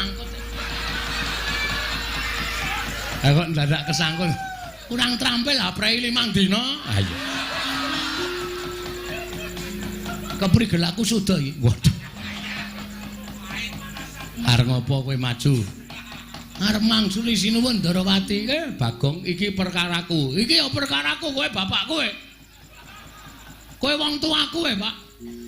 Kesangkut. Eh kok ndadak kesangkut. Kurang terampil lah prei 5 dina. Ayo. Keprigel aku sudah iki. Waduh. Arep ngopo kowe maju? Arep mangsuli sinuwun Ndarawati. Bagong iki perkaraku. Iki ya perkaraku kowe bapak kowe. Kowe wong tuaku kowe, Pak.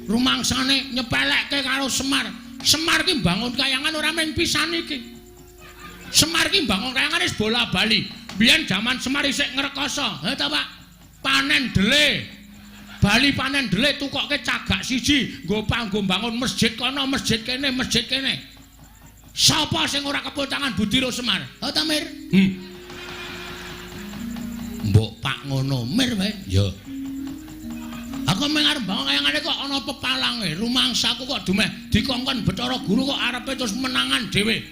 Rumangsane nyepelekke karo Semar. Semar ki mbangun kayangan ora mung pisan iki. Semar ki mbangun kayangan wis bola-bali. Biyen jaman Semar isih ngrekoso. Ha ta, Pak? Panen dele. Bali panen dele tukokke cagak siji nggo panggo bangun masjid kono, masjid kene, masjid kene. Sapa sing ora kepul tangan budi ro Semar? Ha ta, Mir? Mbok Pak ngono, Mir wae. Ya. Aku mung arep bangun kayangane kok ana pepalange, rumangsaku kok dumeh dikongkon Bathara Guru kok arepe terus menangan dhewe.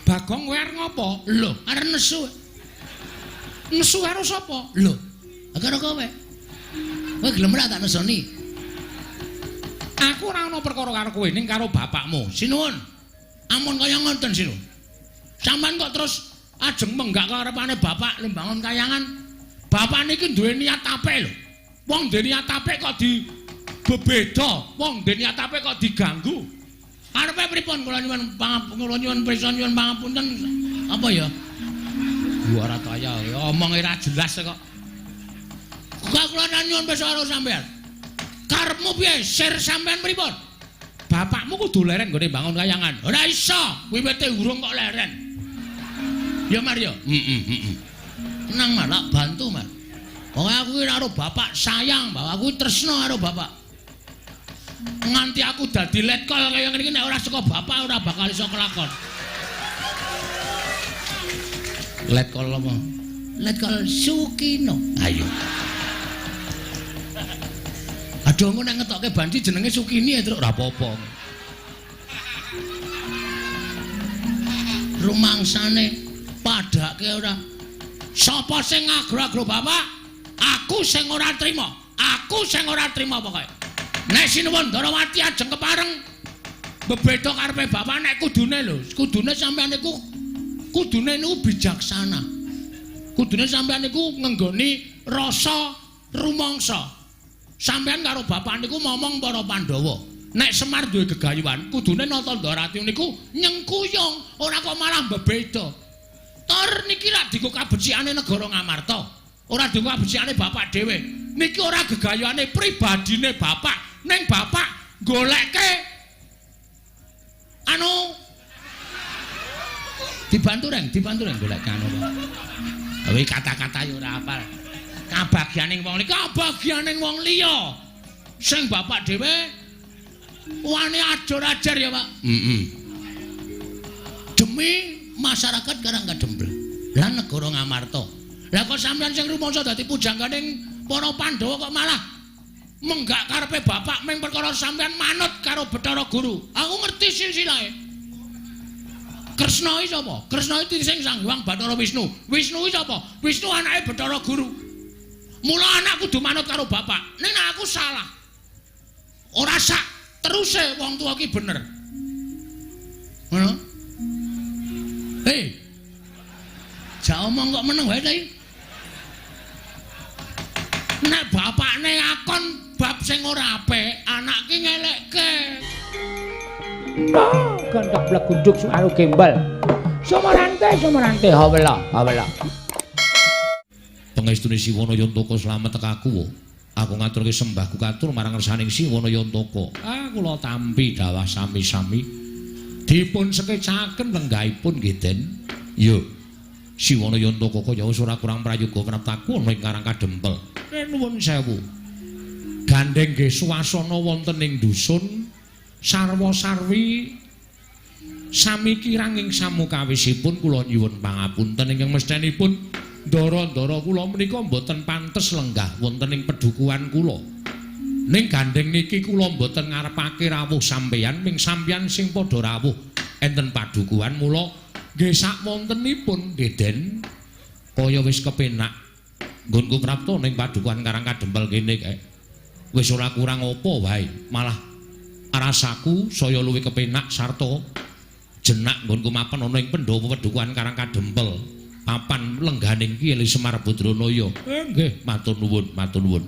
Bagong kowe arep ngopo? Lho, arep nesu. Nesu karo sapa? Lho, karo kowe. Kowe gelem ora tak nesoni? Aku ora ana perkara karo kowe ning karo bapakmu. Sinuwun. Ampun kaya ngoten sinuwun. Sampeyan kok terus ajeng menggak karepane bapak le mbangun kayangan. Bapak niki duwe niat apik lho. Wong duwe niat apik kok di bebeda, wong duwe niat apik kok diganggu. Arepe pripun kula nyuwun kula nyuwun prisa nyuwun pangapunten apa ya? Ora kaya omong ora jelas kok. Kok kula nyuwun prisa karo sampean. Karepmu piye? Sir sampean pripun? Bapakmu kudu leren nggone bangun kayangan. Ora iso, wiwite urung kok leren. Ya Mar ya? Heeh, heeh. Tenang Mar, tak bantu Mar. Pokoke aku ki karo bapak sayang, bapak aku tresno karo bapak. Nganti aku dadi letkol kaya ngene iki nek ora saka bapak ora bakal iso kelakon. Letkol apa? Letkol Sukino. Ayo. Aduh engko nek ngetokke banci jenenge Sukini ya truk ora apa-apa. Rumangsane padake ora. Sapa sing ngagro-agro bapak? Aku sing ora trima. Aku sing ora trima pokoke. Nek sinuwun Ndarawati ajeng kepareng bebeda karepe bapak nek kudune lho, kudune sampeyan niku kudune niku bijaksana. Kudune sampeyan niku ngenggoni rasa rumangsa. Sampeyan karo bapak niku momong para Pandhawa. Nek Semar duwe gegayuhan, kudune nata Ndarawati niku nyengkuyung, ora kok malah bebeda. Tor niki rak dienggo kabecikane negara Ngamarta. Ora dienggo kabecikane bapak dhewe. Niki ora gegayuhane pribadine bapak, ning bapak golekke anu dibantu reng, dibantu reng golek anu. Kuwi kata-kata ya ora hafal. Kabagyaning wong liya, kabagyaning wong liya. Sing bapak dhewe wani ajur-ajar ya, Pak. Heeh. Demi masyarakat Karang Kadempel lan negara Ngamarta. Lah kok sampeyan sing rumangsa dadi pujangganing para Pandhawa kok malah menggak karepe bapak ming perkara sampeyan manut karo Bathara Guru. Aku ngerti silsilahe. Kresna iki sapa? Kresna iki sing Sang Hyang Bathara Wisnu. Wisnu iki sapa? Wisnu anake Bathara Guru. Mula anak kudu manut karo bapak. Ning aku salah. Ora sak teruse wong tuwa ki bener. Ngono? Hei. Jak omong kok meneng wae ta iki? Nek bapakne akon bab sing ora apik, anak ki ngelekke. Gendhok blegunduk suaru gembel. Sumorante sumorante hawela hawela. Pangestune Siwana Yantaka slamet tekaku. Aku ngaturke sembahku katur marang ngersaning Siwana Yantaka. Ah kula tampi dawah sami-sami. Dipun sekecaken lenggahipun nggih Den. Yo. Siwana Yantaka kaya wis ora kurang prayoga praptaku ana ing Karang Kadempel. Nuwun sewu. Gandeng nggih swasana wonten ing dusun sarwa-sarwi sami kirang ing samukawisipun kula nyuwun pangapunten ingkang mesthenipun ndara-ndara kula menika mboten pantes lenggah wonten ing pedukuhan kula. Ning gandeng niki kula mboten ngarepake rawuh sampeyan ming sampeyan sing padha rawuh enten padukuhan mula nggih sakwontenipun nggih Den kaya wis kepenak nggonku prapta ning padukuhan Karang Kadempel kene kae. Wis ora kurang apa wae, malah Rasaku saya luwih kepenak sarta jenak nggonku mapan ana ing Pandhawa Wedukuhan Karang Kadempel. Papan lengganing Kyai Semar Badranaya. Nggih, matur nuwun, matur nuwun.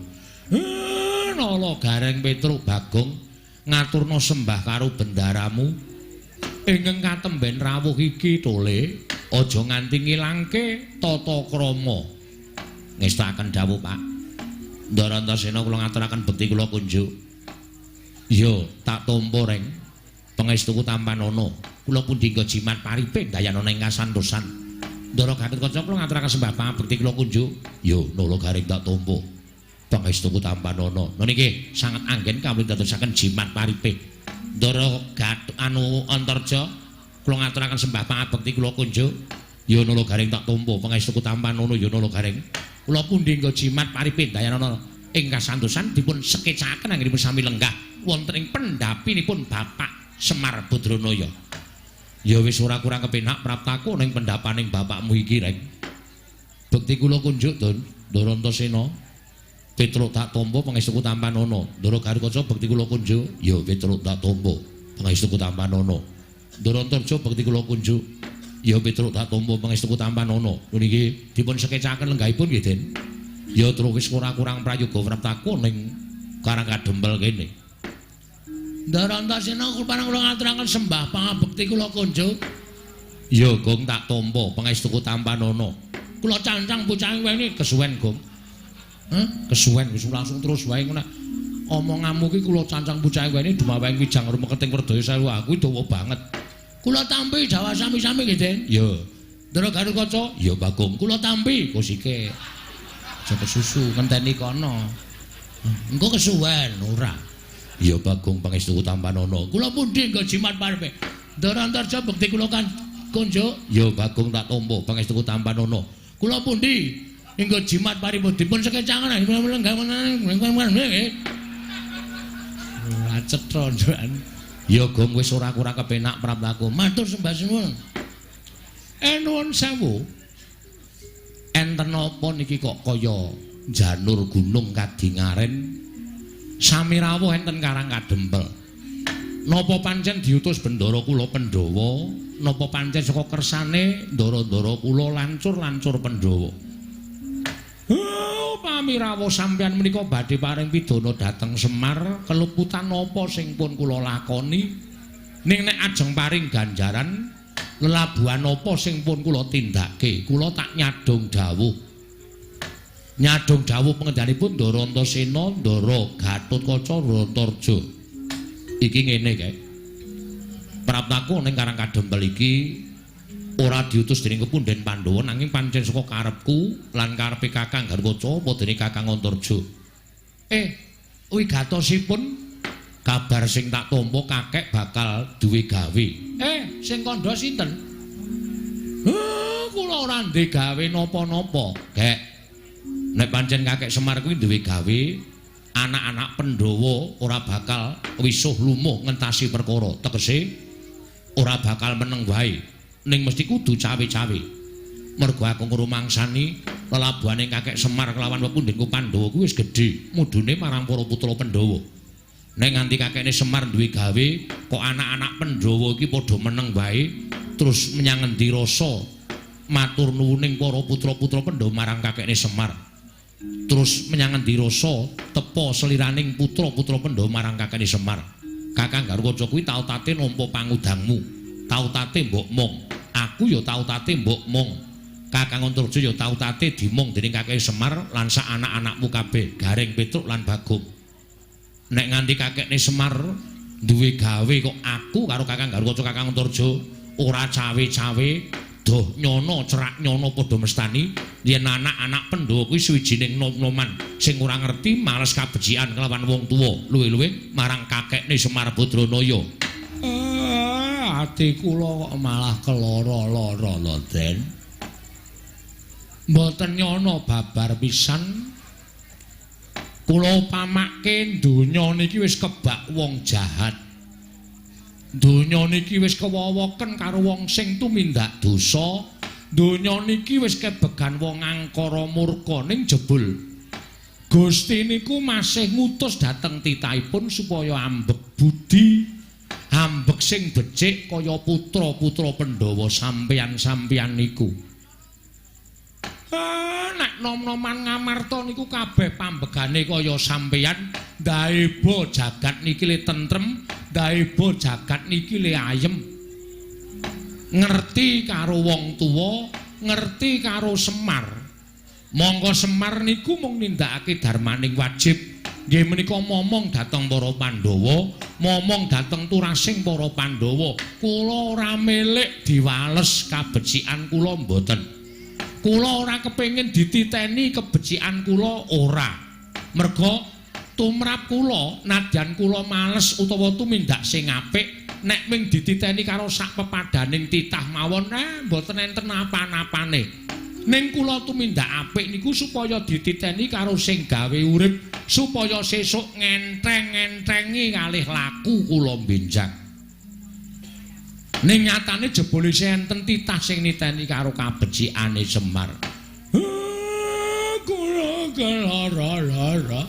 Nala Gareng Petruk Bagong ngaturna sembah karo bendaramu. Ingkang katemben rawuh iki tole aja nganti ngilangke tata krama. Ngestakaken dawuh, Pak. Ndara Antasena kula ngaturaken bekti kula kunjuk. Iya, tak tampa reng. Pangestuku tampanana. Kula pundi nggo jimat paripe dayanana ing kasantosan. Ndara Gatotkaca kula ngaturaken sembah pangabekti kula kunjuk. Ya, Nala Gareng tak tampa. Pangestuku tampanana. Niki sanget anggen kawula dadosaken jimat paripe. Ndara Gat anu Antarja kula ngaturaken sembah pangabekti kula kunjuk. Ya Nala Gareng tak tampa. Pangestuku tampanana ya Nala Gareng. Kula pundi nggo jimat paripe dayanana ing kasantosan dipun sekecaken anggenipun sami lenggah wonten ing pendhapinipun Bapak Semar Badranaya. Ya wis ora kurang kepenak praptaku ning pendhapaning bapakmu iki, Reng. Bekti kula kunjuk, Don. Ndara Antasena. Petruk tak tampa pangestuku tampanana. Ndara Garukaca bekti kula kunjuk. Ya Petruk tak tampa pangestuku tampanana. Ndara Antarja bekti kula kunjuk. Ya Petruk tak tampa pangestuku tampanana. Niki dipun sekecaken lenggahipun nggih, Den. Ya terus wis ora kurang prayoga praptaku ning Karang Kadempel kene. Ndara Antasena kula ngaturaken sembah pangabekti kula kunjuk. Ya Gong tak tampa pangestuku tampanana. Kula cancang bocah weni kesuwen, Gong. Hah? Kesuwen wis langsung terus wae ngono. Omonganmu ki kula cancang bocah weni dumaweng wijang rumeketing werdaya sewu aku dawa banget. Kula tampi dawa sami-sami nggih, Den. Ya. Ndara Garukaca? Ya Bagong. Kula tampi kusike. Aja kesusu ngenteni kono. Engko kesuwen ora. Ya Bagong pangestuku tampanana. Kula pundi nggo jimat parepe. Ndara Antarja bekti kula kan kunjuk. Ya Bagong tak tampa pangestuku tampanana. Kula pundi nggo jimat paripun dipun sekecangen. Ora cetha njukan. Ya Gong wis ora kurang kepenak praptaku. Matur sembah suwun. Nuwun sewu. Enten apa niki kok kaya janur gunung kadingaren sami rawuh enten Karang Kadempel. Napa pancen diutus bendara kula Pandhawa, napa pancen saka kersane ndara-ndara kula lancur-lancur Pandhawa. Oh, pamirawuh sampeyan menika badhe paring pidana dhateng Semar, keluputan napa sing pun kula lakoni? Ning nek ajeng paring ganjaran lelabuhan apa sing pun kula tindake? Kula tak nyadong dawuh. Nyadong dawuh pengendhanipun Ndara Antasena, Ndara Gatotkaca, Ndara Antarja. Iki ngene kae. Praptaku ning Karang Kadempel iki ora diutus dening kepunden Pandhawa nanging pancen saka karepku lan karepe Kakang Garukaca apa dening Kakang Antarja. Wigatosipun kabar sing tak tampa kakek bakal duwe gawe. Sing kandha sinten? Kula ora ndek gawe napa-napa, Gek. Nek pancen kakek Semar kuwi duwe gawe, anak-anak Pandhawa ora bakal wisuh lumuh ngentasi perkara. Tegese ora bakal meneng wae. Ning mesti kudu cawe-cawe. Mergo aku ngrumangsani lelabuhane kakek Semar kelawan pepundhenku Pandhawa kuwi wis gedhe, mudune marang para putra Pandhawa. Nek nganti kakekne Semar duwe gawe, kok anak-anak Pandhawa iki padha meneng wae, terus menyang ngendi rasa matur nuwuning para putra-putra Pandhawa marang kakekne Semar. Terus menyang ngendi rasa tepa seliraning putra-putra Pandhawa marang kakekne Semar. Kakang Garukaca kuwi tau tate nampa pangudangmu, tau tate mbok mong. Aku ya tau tate mbok mong. Kakang Antarja ya tau tate dimong dening kakek Semar lan sak anak-anakmu kabeh, Gareng, Petruk lan Bagong. Nek nganti kakekne Semar duwe gawe kok aku karo Kakang Garukaca Kakang Antarja ora cawe-cawe, doh nyono cerak nyono padha mestani yen anak-anak Pandhawa kuwi suwijining nom-noman sing ora ngerti males kabecikan kelawan wong tuwa, luwih-luwih marang kakekne Semar Badranaya. Ati kula kok malah keloro-loro lho, Den. Mboten nyono babar pisan. Kula upamake donya niki wis kebak wong jahat. Donya niki wis kewowoken karo wong sing tumindak dosa. Donya niki wis kebegan wong angkara murka ning jebul Gusti niku masih ngutus dhateng titahipun supaya ambek budi, ambek sing becik kaya putra-putra Pandhawa sampeyan-sampeyan niku. Nek nom-noman Ngamarta niku kabeh pambegane kaya sampeyan, ndaeba jagat niki le tentrem, ndaeba jagat niki le ayem. Ngerti karo wong tuwa, ngerti karo Semar. Mongko Semar niku mung nindakake darmaning wajib. Nggih menika momong dhateng para Pandhawa, momong dhateng turasing para Pandhawa. Kula ora milik diwales kabecikan kula mboten. Kula ora kepengin dititeni kebecikan kula ora. Merga tumrap kula nadyan kula males utawa tumindak sing apik, nek ming dititeni karo sak pepadaning titah mawon mboten enten apa-apane. Ning kula tumindak apik niku supaya dititeni karo sing gawe urip, supaya sesuk ngentheng-ngenthengi kalih laku kula benjang. Ning nyatane jebule enten titah sing niteni karo kabecikane Semar. Kula kelara-lara.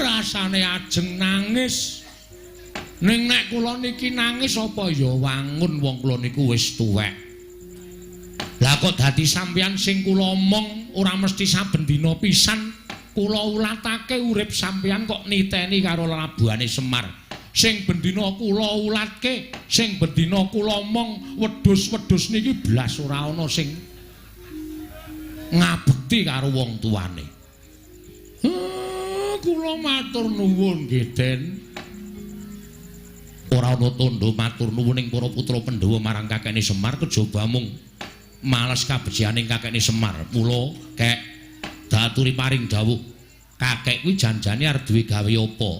Rasane ajeng nangis. Ning nek kula niki nangis apa ya wangun wong kula niku wis tuwek. Lah kok dadi sampeyan sing kula omong ora mesti saben dina pisan kula ulatake urip sampeyan kok niteni karo lelabuhane Semar. Sing bendina kula ulatke, sing bendina kula omong wedhus-wedhus niki blas ora ana sing ngabekti karo wong tuane. Kula matur nuwun nggih, Den. Ora ana tandha matur nuwun ing para putra Pandhawa marang kakekne Semar kejaba mung males kabecikaning kakekne Semar. Mula kek daturi paring dawuh, kakek kuwi janjane arep duwe gawe apa?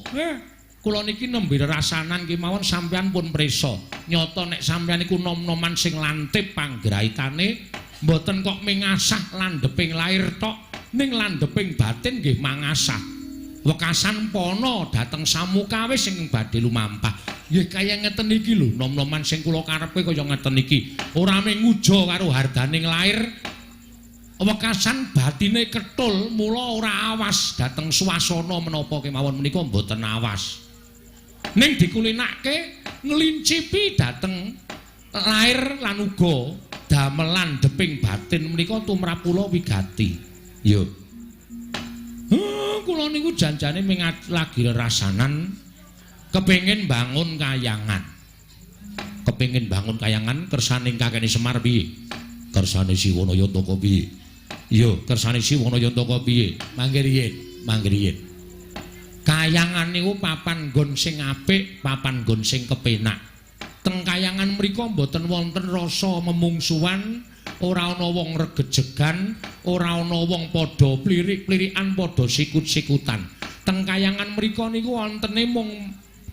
Kula niki nembe rasanan kemawon sampeyan pun prisa. Nyata nek sampeyan niku nom-noman sing lantip panggraitane, mboten kok mengasah landheping lair tok, ning landheping batin nggih mangasah. Wekasan pana dhateng samukawis sing badhe lumampah. Nggih kaya ngeten iki lho, nom-noman sing kula karepe kaya ngeten iki. Ora mung nguja karo hardaning lair, wekasan batine ketul, mula ora awas dhateng swasana menapa kemawon menika mboten awas. Ning dikulinake nglincipi dhateng lair lan uga damelan deping batin menika tumrap kula wigati. Yo. Kula niku janjane ming lagi rerasanan kepengin bangun kayangan. Kepengin bangun kayangan kersane kakekne Semar piye? Kersane Siwana Yantaka piye? Yo, kersane Siwana Yantaka piye? Mangke riyin, mangke riyin. Kayangan niku papan nggon sing apik, papan nggon sing kepenak. Teng kayangan mriku mboten wonten rasa memungsuhan, ora ana wong regejegan, ora ana wong padha plirik-plirikan, padha sikut-sikutan. Teng kayangan mriku niku wontene mung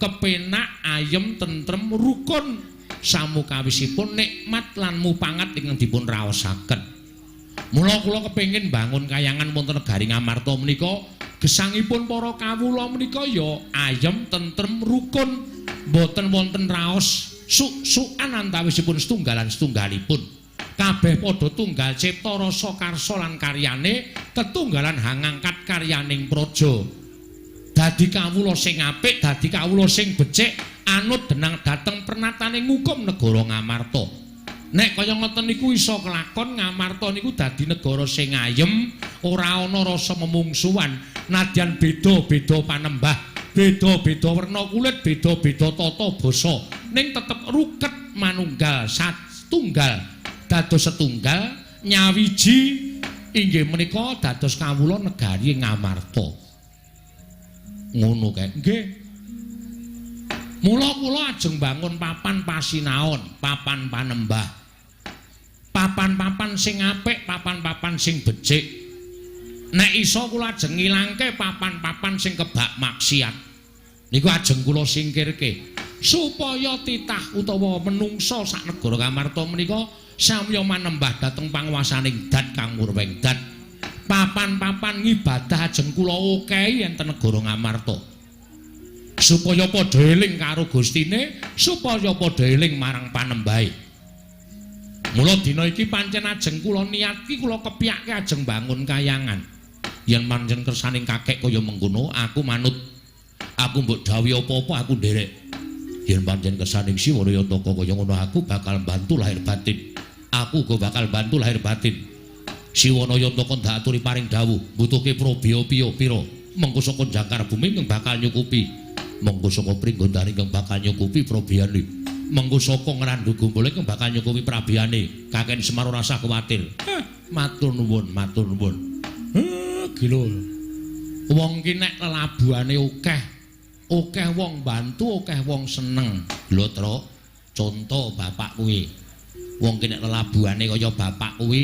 kepenak, ayem, tentrem, rukun samukawisipun nikmat lan mupangat ingkang dipun raosaken. Mula kula kepengin bangun kayangan wonten negari Ngamarta menika, gesangipun para kawula menika ya ayem, tentrem, rukun, mboten wonten raos suk-sukan antawisipun setunggalan setunggalipun. Kabeh padha tunggal cipta rasa karsa lan karyane, tetunggalan hangangkat karyaning praja. Dadi kawula sing apik, dadi kawula sing becik, anut denang dhateng pernatane ngukum negara Ngamarta. Nek kaya ngoten niku iso kelakon, Ngamarta niku dadi negara sing ayem, ora ana rasa memungsuhan, nadyan beda-beda panembah, beda-beda werna kulit, beda-beda tata basa, ning tetep ruket manunggal satunggal, dados setunggal nyawiji inggih menika dados kawula negari Ngamarta. Ngono kae. Nggih. Mula kula ajeng bangun papan pasinaon, papan panembah. Papan-papan sing apik, papan-papan sing becik. Nek iso kula ajeng ngilangke papan-papan sing kebak maksiat. Niku ajeng kula singkirke supaya titah utawa menungsa sak negara Ngamarta menika samya manembah dhateng panguwasaning Dat Kang Murweng Dat. Papan-papan ngibadah ajeng kula okehi enten negara Ngamarta. Supaya padha eling karo Gustine, supaya padha eling marang panembahe. Mula dina iki pancen ajeng kula niatki, kula kepyake ajeng bangun kayangan. Yen pancen kersaning kakek kaya mengkono, aku manut. Aku mbok dawuhi apa-apa aku nderek. Yen pancen kersaning Siwa Yantaka kaya ngono, aku bakal bantu lahir batin. Aku uga bakal bantu lahir batin. Siwana Yantaka ndak aturi paring dawuh, mbutuhke probya piya pira. Mengko saka jangkar bumi ingkang bakal nyukupi. Mengko saka Pringgondani ingkang bakal nyukupi probiyane. Mengko saka Ngrandu Gumbul ingkang bakal nyukupi prabiyane. Kakek Semar ora usah kuwatir. Matur nuwun, matur nuwun. Gila. Wong ki nek lelabuhane akeh, akeh wong bantu, akeh wong seneng. Lho, Truk, conto bapak kuwi. Wong ki nek lelabuhane kaya bapak kuwi,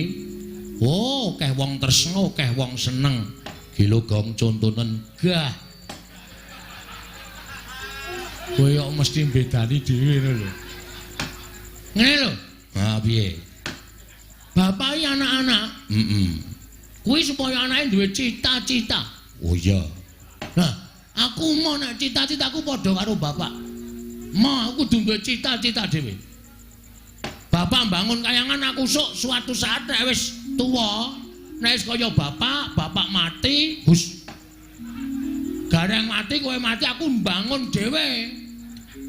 oh, akeh wong tresna, akeh wong seneng. Gila gong contonen gah. Kowe kok mesti mbedani dhewe ngono lho. Ngene lho. Ha piye? Bapak iki anak-anak. Heeh. Kuwi supaya anake duwe cita-cita. Oh iya. Nah, aku mau nek cita-citaku padha karo bapak. Mau aku kudu duwe cita-cita dhewe. Bapak bangun kayangan aku sok suatu saat nek wis tuwa, nek wis kaya bapak, bapak mati, hus. Gareng mati kowe mati aku mbangun dhewe.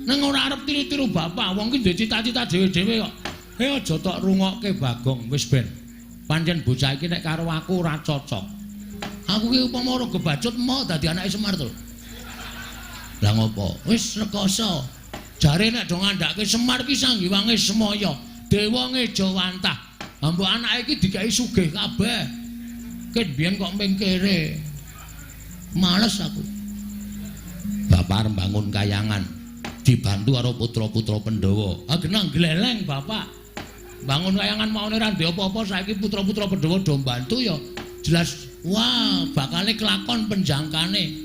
Ning ora arep tiru-tiru bapak, wong ki duwe cita-cita dhewe-dhewe kok. Aja tok rungokke Bagong, wis ben. Pancen bocah iki nek karo aku ora cocok. Aku ki upama ora gebacut mau dadi anake Semar to. Lah ngopo? Wis rekoso. Jare nek do ngandhake Semar ki sanggiwange semaya, dewa ngejawantah. Mbok anake iki dikai sugih kabeh. Ket biyen kok mengkere. Males aku. Bapak arep bangun kayangan dibantu karo putra-putra Pandhawa. Ah genah gleleng bapak. Bangun kayangan maune ora ndek apa-apa saiki putra-putra Pandhawa do mbantu ya jelas wah bakale kelakon penjangkane.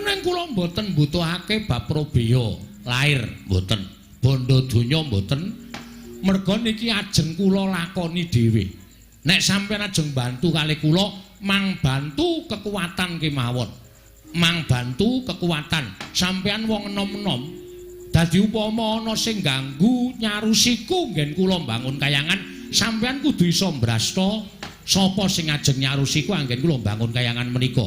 Neng kula mboten mbutuhake bab probaya lair mboten, bondo donya mboten. Merga niki ajeng kula lakoni dhewe. Nek sampeyan ajeng bantu kalih kula, mang bantu kekuatan kemawon. Mang bantu kekuatan. Sampeyan wong enom-enom. Dadi upama ana sing ganggu nyarusiku nggen kula mbangun kayangan, sampeyan kudu iso mbrasta sapa sing ajeng nyarusiku anggen kula mbangun kayangan menika.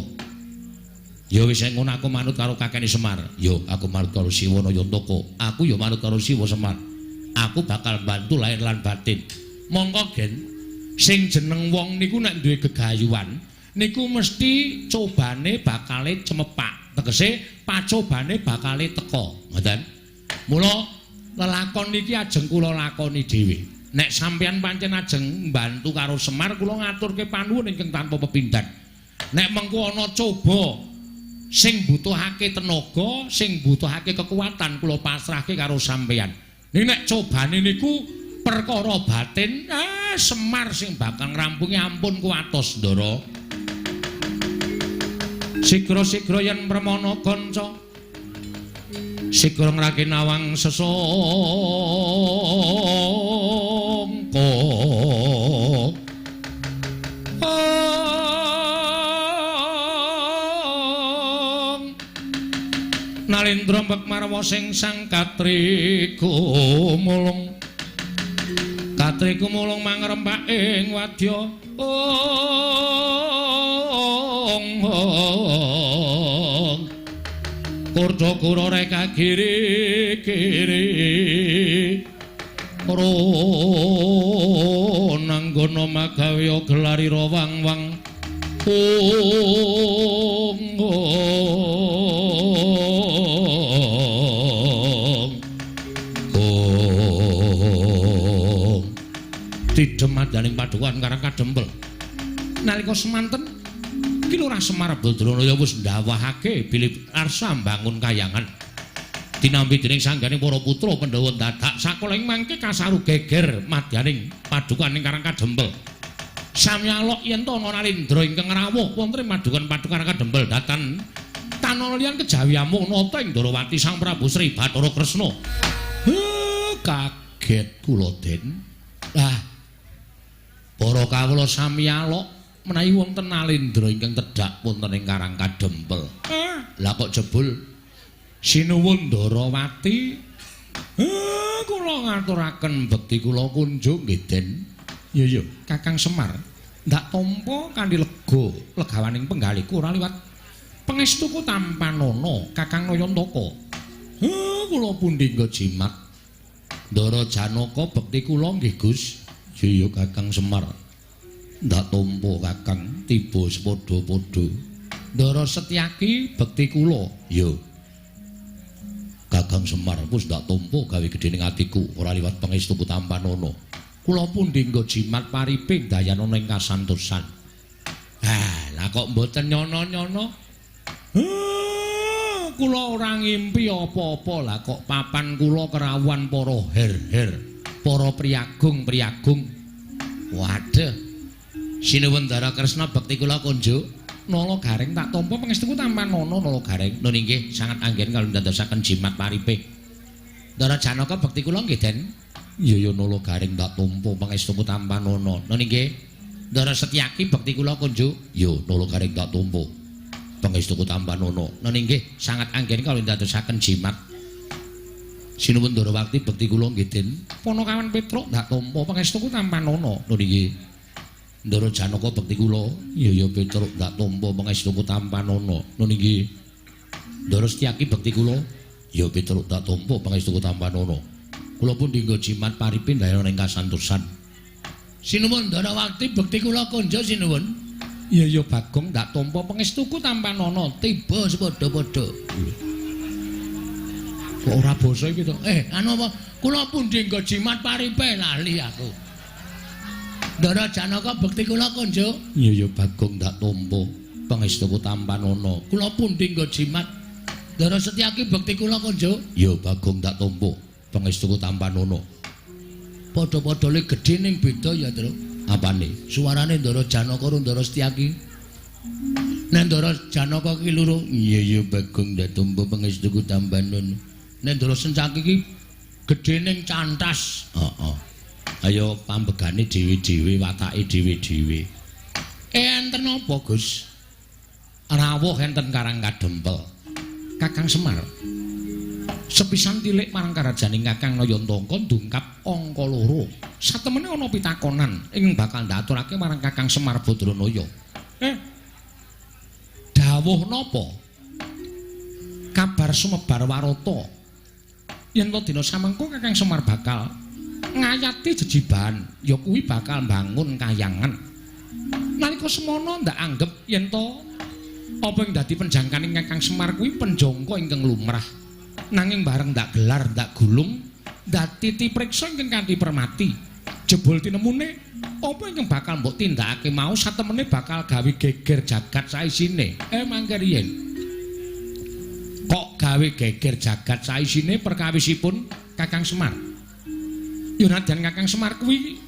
Ya wis ngono aku manut karo kakene Semar. Yo aku manut karo Siwana Yantaka. Aku ya manut karo Siwa Semar. Aku bakal bantu lahir lan batin. Mongko gen sing jeneng wong niku nek duwe gegayuhan niku mesti cobane bakale cemepak. Tegese pacobane bakale teka. Ngoten. Mula lelakon niki ajeng kula lakoni dhewe. Nek sampeyan pancen ajeng mbantu karo Semar kula ngaturke panuwun ingkang tanpa pepindhan. Nek mengko ana coba sing butuhake tenaga, sing butuhake kekuatan kula pasrahke karo sampeyan. Ning nek cobane niku perkara batin, Semar sing bakal ngrampungi ampun kuwatos, Ndara. Sigra-sigra yen premana kanca, sigra ngraki nawang sesangka. Nalendra mbek marwa sing sang katri gumulung. Katri gumulung mangrempak ing wadya. Ong ong. Kurda kura reka kiri kiri. Ronanggana magawe gelarira wang-wang. Ong ong. Ong. Tidhem madaning padukan Karang Kadempel. Nalika semanten Ki Lurah Semar Badranaya wis ndawahake bilih arsa mbangun kayangan. Tinampi dening sanggane para putra Pandhawa dadak sakola ing mangke kasaru geger madyaning padukan ing Karang Kadempel. Samyalok yen to ana Nalendra ingkang rawuh wonten ing padukan padukan Karang Kadempel datan tanah liyan kejawi amung nata ing Ndorowati Sang Prabu Sri Bathara Kresna. Kaget kula Den. Lah para kawula samyalok menawi wonten Nalendra ingkang tedhak wonten ing Karang Kadempel. Lah kok jebul sinuwun Ndorowati? Kula ngaturaken bekti kula kunjung nggih Den. Iya iya, Kakang Semar. Ndak tampa kanthi lega, legawaning penggalihku ora liwat pangestuku tampanana Kakang Nayantaka. Kula pundi nggo jimat. Ndara Janaka bekti kula nggih Gus. Iya Kakang Semar. Ndak tampa Kakang tiba sepadha-padha. Ndara Setyaki bekti kula. Ya. Kakang Semar wis ndak tampa gawe gedhe ning atiku ora liwat pangestuku tampanana. Kula pundi nggo jimat paripe dayanana ing kasantosan. Ah, lah kok mboten nyono-nyono? Kula ora ngimpi apa-apa lah kok papan kula kerawuhan para her-her, para priyagung-priyagung. Waduh. Sinuwun Ndara Kresna bekti kula kunjuk. Nala Gareng tak tampa pangestuku tampanana Nala Gareng. Nun inggih sangat anggen kalih ndadosaken jimat paripe. Ndara Janaka bekti kula nggih Den. Iya ya Nala Gareng tak tampa pangestuku tampanana. Nun inggih. Ndara Setyaki bekti kula kunjuk. Ya Nala Gareng tak tampa pangestuku tampanana. Nun inggih sangat anggen kalih ndadosaken jimat. Sinuwun Ndarawati bekti kula nggih Den. Panakawan Petruk tak tampa pangestuku tampanana. Nun inggih. Ndara Janaka bekti kula. Iya ya Petruk tak tampa pangestuku tampanana. Nun inggih. Ndara Setyaki bekti kula. Ya Petruk tak tampa pangestuku tampanana. Kula pun dinggo jimat paripe ndayana ing kasantosan. Sinuwun Ndarawati bekti kula konjo sinuwun. Iya ya Bagong tak tampa pangestuku tampanana tiba sepadha-padha. Kok ora basa iki to? Anu apa? Kula pun dinggo jimat paripe lali aku. Ndara Janaka bekti kula konjo. Iya ya Bagong tak tampa pangestuku tampanana. Kula pun dinggo jimat. Ndara Setyaki bekti kula konjo. Ya Bagong tak tampa pangestuku tampanana. Padha-padha le gedhe ning beda ya, Truk. Apane? Suarane Ndara Janaka karo Ndara Setyaki. Nek Ndara Janaka ki loro, iya ya Bagong tak tampa pangestuku tampanana. Nek Ndara Setyaki ki gedhe ning cantas. Heeh. Ayo pambegane dhewe-dhewe, watake dhewe-dhewe. Enten apa, Gus? Rawuh enten Karang Kadempel. Kakang Semar. Sepisan tilik marang karajaning Kakang Nayantaka ndungkap angka 2. Satemene ana pitakonan ing bakal ndaturake marang Kakang Semar Badranaya. Dawuh napa? Kabar sumebar warata yen to dina samengko Kakang Semar bakal ngayati jejibahan, ya kuwi bakal mbangun kayangan. Nalika semono ndak anggep yen to apa ing dadi penjangkaning Kakang Semar kuwi penjangka ingkang lumrah. Nanging bareng ndak gelar, ndak gulung, ndak titi priksa ingkang kanthi permati. Jebul tinemune apa ingkang bakal mbok tindakake mau satemene bakal gawe geger jagat saisine. Mangke riyen. Kok gawe geger jagat saisine perkawisipun Kakang Semar? Ya nadyan Kakang Semar kuwi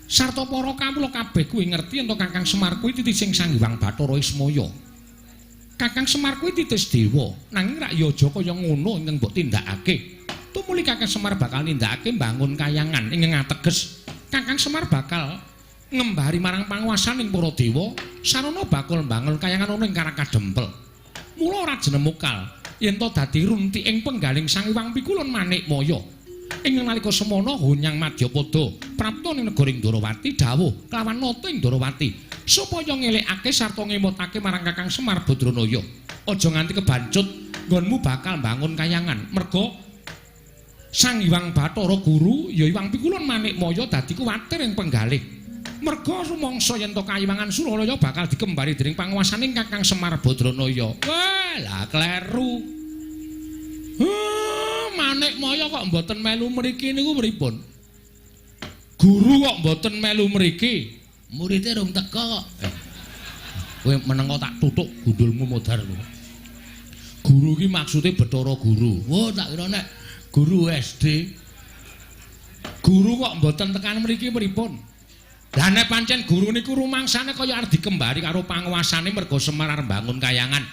sarta para kawula kabeh kuwi ngerti yen to Kakang Semar kuwi titising Sang Hyang Bathara Ismaya. Kakang Semar kuwi titis dewa, nanging rak ya aja kaya ngono ingkang mbok tindakake. Tumuli Kakang Semar bakal nindakake mbangun kayangan ingkang ateges Kakang Semar bakal ngembari marang panguwasaning para dewa, sarana bakal mbangun kayangan ana ing Karang Kadempel. Mula ora jenemukal yen to dadi runtiking penggaling Sang Hyang Pikulun Manikmaya. Ing nalika semono Honyang Madyapada prapta ning negara Ndrawati dawuh kelawan nata ing Ndrawati supaya ngelekake sarta ngemotake marang Kakang Semar Badranaya. Aja nganti kebancut nggonmu bakal mbangun kayangan merga Sang Hyang Bathara Guru ya Hyang Pikulun Manikmaya dadi kuwatir ing penggalih. Merga rumangsa yen to kayiwangan Suralaya bakal dikembari dening panguwasaning Kakang Semar Badranaya. Wah, lah kleru. Manikmaya kok mboten melu mriki niku pripun? Guru kok mboten melu mriki? Murite rung teka kok. Kowe meneng kok tak tutuk gundulmu modar kowe. Guru ki maksude Bathara Guru. Wah, tak kira nek guru SD. Guru kok mboten tekan mriki pripun? Lah nek pancen guru niku rumangsane kaya arep dikembari karo panguwasane merga Semar arep mbangun kayangan.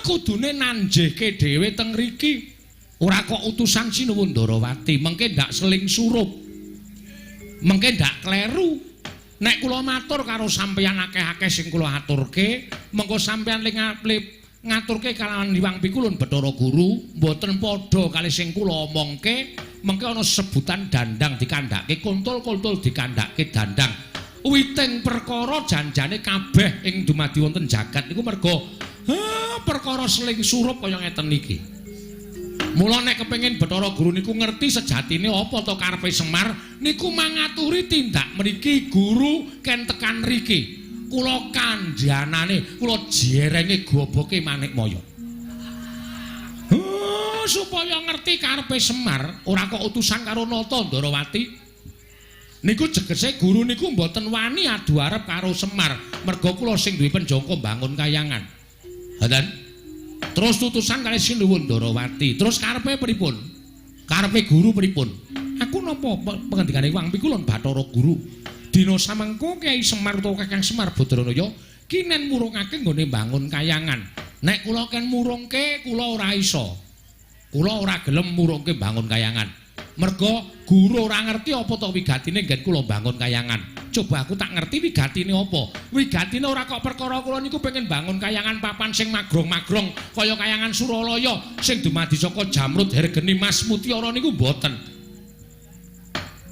Kudune nanjehke dhewe teng mriki. Ora kok utusan Sinuwun Ndarawati, mengke ndak seling surup. Mengke ndak kleru. Nek kula matur karo sampeyan akeh-akeh sing kula aturke, mengko sampeyan ngaturke kalawan Hyang Pikulun Bathara Guru, mboten padha kali sing kula omongke, mengke ana sebutan dandang dikandhake, kontol-kontol dikandhake dandang. Witing perkara janjane kabeh ing dumadi wonten jagat niku merga perkara seling surup kaya ngeten iki. Mula nek kepengin Bathara Guru niku ngerti sejatine apa to karepe Semar niku mangaturi tindak mriki guru ken tekan riki. Kula kandhanane, kula jerenge goboke Manikmaya. Supaya ngerti karepe Semar, ora kok utusan karo Nata Ndarawati. Niku jegese guru niku mboten wani adu arep karo Semar, merga kula sing duwe penjangka mbangun kayangan. Ngoten. Terus tutusan kali Sinuwun Ndarawati. Terus karepe pripun? Karepe guru pripun? Aku napa pengendikane Wang Pikulun Bathara Guru. Dina samengko Kyai Semar utawa Kakang Semar Badranaya kinen murungake nggone mbangun kayangan. Nek kula ken murungke kula ora iso. Kula ora gelem murungke mbangun kayangan. Merga guru ora ngerti apa to wigatine nggen kula mbangun kayangan. Coba aku tak ngerti wigatine apa. Wigatine ora kok perkara kula niku pengen bangun kayangan papan sing magrong-magrong kaya kayangan Suralaya sing dumadi saka jamrud hergeni mas mutiara niku mboten.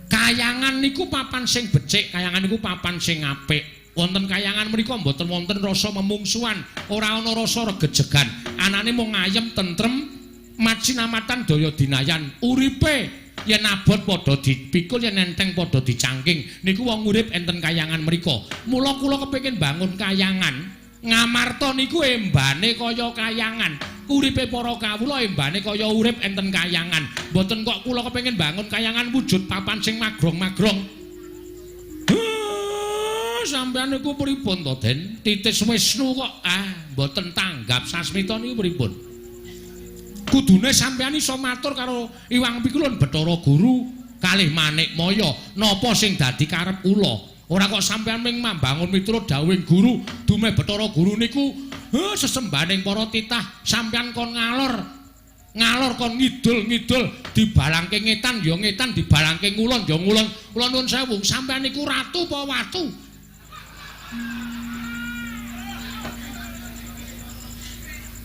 Kayangan niku papan sing becik, kayangan niku papan sing apik. Wonten kayangan mriku mboten wonten rasa memungsuhan, ora ana rasa regejegan. Anane mung ayem tentrem, macinamatan daya dinayan, uripe yen abot padha dipikul, yen enteng padha dicangking. Niku wong urip enten kayangan mriku. Mula kula kepengin bangun kayangan. Ngamarta niku embane kaya kayangan. Uripe para kawula embane kaya urip enten kayangan. Mboten kok kula kepengin bangun kayangan wujud papan sing magrong-magrong. Sampeyan niku pripun to, Den? Titis Wisnu kok mboten tanggap sasmita niku pripun? Kudune sampeyan iso matur karo Iwang Pikulun Bathara Guru kalih Manikmaya napa sing dadi karep kula. Ora kok sampeyan ming mambangun miturut dawuhing guru, dumeh Bathara Guru niku sesembahaning para titah, sampeyan kon ngalor. Ngalor kon ngidul-ngidul, dibalangke ngetan ya ngetan, dibalangke ngulon ya ngulon. Kula nuwun sewu, sampeyan niku ratu apa watu?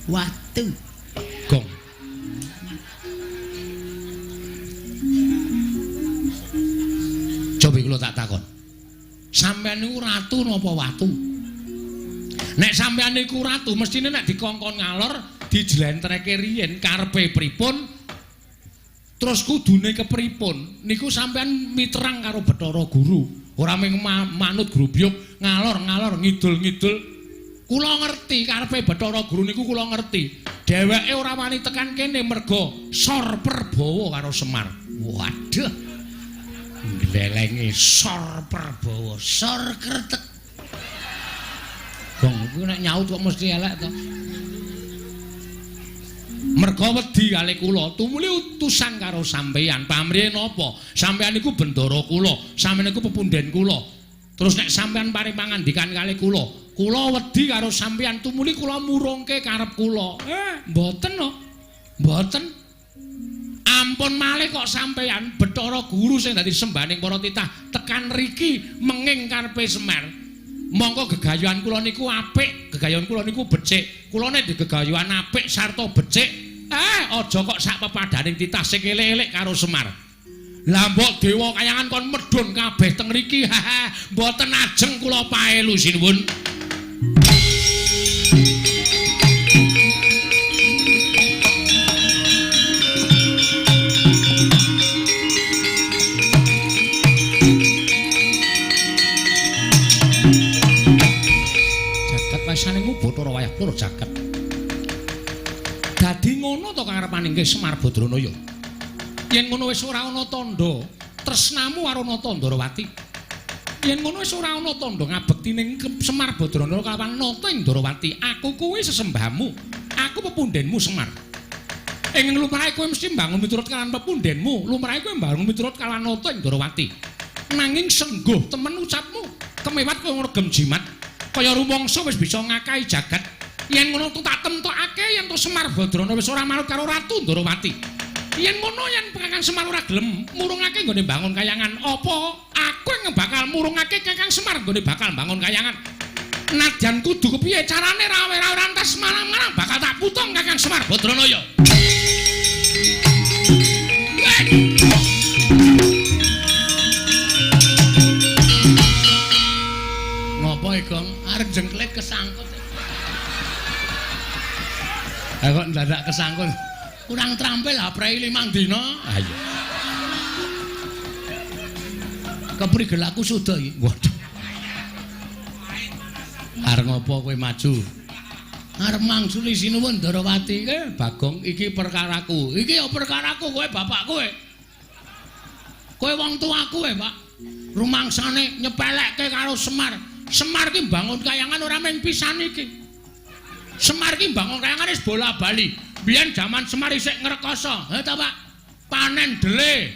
Watu. Gong. Coba kula tak takon. Sampeyan niku ratu napa watu? Nek sampeyan niku ratu, mestine nek dikongkon ngalor dijlentreke riyin karepe pripun, terus kudune kepripun, niku sampeyan miterang karo Bathara Guru. Ora mung manut grubyuk ngalor-ngalor ngidul-ngidul. Kula ngerti karepe Bathara Guru niku kula ngerti. Dheweke ora wani tekan kene merga sor perbawa karo Semar. Waduh. Glelenge sor perbawa, sor kretek. Gong kuwi nek nyaut kok mesti elek to. Merga wedi kalih kula, tumuli utusan karo sampeyan. Pamrihe napa? Sampeyan niku bendara kula, sampeyan niku pepunden kula. Terus nek sampeyan paring pangandikan kalih kula, kula wedi karo sampeyan, tumuli kula murungke karep kula. Mboten no. Mboten. Ampun malih kok sampeyan Bathara Guru sing dadi sembahaning para titah tekan riki menging karepe Semar. Mongko gegayuhan kula niku apik, gegayuhan kula niku becik. Kula nek digegayuhan apik sarta becik, aja kok sak pepadaning titah sing elek-elek karo Semar. Lah mbok dewa kayangan kon medhun kabeh teng riki, mboten ajeng kula paelu sinuwun. Saningmu Bathara wayah plur jagat. Dadi ngono to karepaning Semar Badranaya. Yen ngono wis ora ana tandha tresnamu karo Nata Ndarawati. Yen ngono wis ora ana tandha ngabekti ning Semar Badranaya kalawan Nata ing Ndarawati. Aku kuwi sesembahmu. Aku pepundenmu Semar. Ing lumrahe kowe mesti mbangun miturut kalawan pepundenmu, lumrahe kowe mbangun miturut kalawan Nata ing Ndarawati. Nanging sengguh temen ucapmu, kemewat kowe ngregem jimat. Kaya rumangsa wis bisa ngakahi jagat. Yen ngono tak temtokake yen to Semar Badrana wis ora manut karo Ratu Ndarawati. Yen ngono yen Kakang Semar ora gelem murungake nggone bangun kayangan, apa aku yang bakal murungake Kakang Semar nggone bakal bangun kayangan? Nadyan kudu kepiye carane rawe-rawe rantas malam-malam bakal tak putung Kakang Semar Badranaya. Gong? Arep jengklet kesangkut. Ha kok ndadak kesangkut. Kurang terampil aprei 5 dina. Ha iya. Keprigel aku suda iki. Waduh. Arep ngopo kowe maju? Arep mangsuli sinuwun Ndarawati. Bagong iki perkaraku. Iki ya perkaraku kowe bapak kowe. Kowe wong tuaku kowe, Pak. Rumangsane nyepelekke karo Semar. Semar ki mbangun kayangan ora mung pisan iki. Semar ki mbangun kayangan wis bola-bali. Biyen jaman Semar isih ngrekoso. Ha ta, Pak? Panen dele.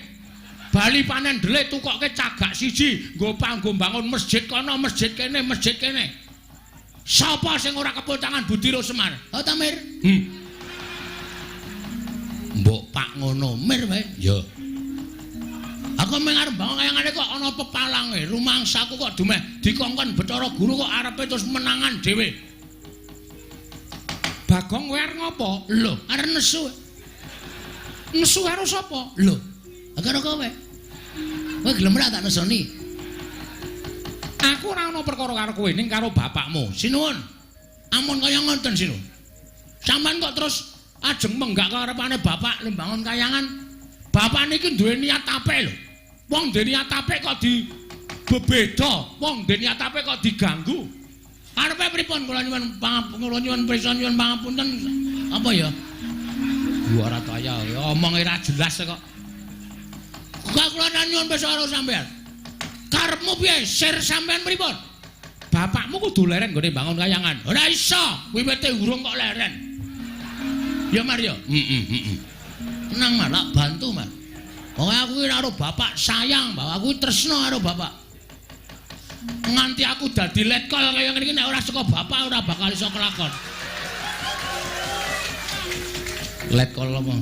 Bali panen dele tukokke cagak siji nggo panggo mbangun masjid kono, masjid kene, masjid kene. Sapa sing ora kepul tangan Budiro Semar? Ha ta, Mir? Mbok Pak ngono, Mir wae. Ya. Aku mung arep mbangun kayangane kok ana pepalange, rumangsaku kok dumeh dikongkon Bathara Guru kok arepe terus menangan dhewe. Bagong kowe arep ngopo? Lho, arep nesu. Nesu karo sapa? Lho, karo kowe. Kowe gelem ora tak nesoni? Aku ora ana perkara karo kowe ning karo bapakmu. Sinuwun. Ampun kaya ngoten sinuwun. Sampeyan kok terus ajeng menggak karepane bapak mbangun kayangan. Bapak niki duwe niat apik lho. Wong duwe niat apik kok di bebeda, wong duwe niat apik kok diganggu. Arepe pripun kula nyuwun kula nyuwun prisa nyuwun pangapunten apa ya? Ora kaya omong ora jelas kok. Kok kula nyuwun prisa karo sampeyan. Karepmu piye? Sir sampeyan pripun? Bapakmu kudu leren nggone bangun kayangan. Ora iso, wiwite urung kok leren. Ya Mar ya? Heeh. Tenang Mar, tak bantu Mar. Pokoke aku ki karo bapak sayang, bapak aku tresno karo bapak. Nganti aku dadi letkol kaya ngene iki nek ora saka bapak ora bakal iso kelakon. Letkol apa?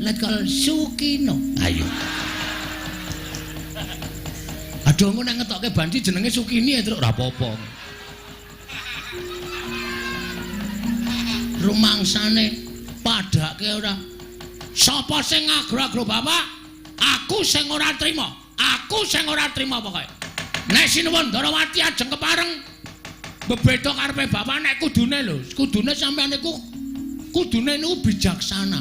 Letkol Sukino. Ayo. Aduh engko nek ngetokke banci jenenge Sukini ya truk ora apa-apa. Rumangsane padhake ora. Sapa sing ngagro-agro bapak? Aku sing ora trima. Aku sing ora trima pokoke. Nek sinuwun Ndarawati ajeng kepareng bebeda karepe bapak nek kudune lho, kudune sampeyan niku kudune niku bijaksana.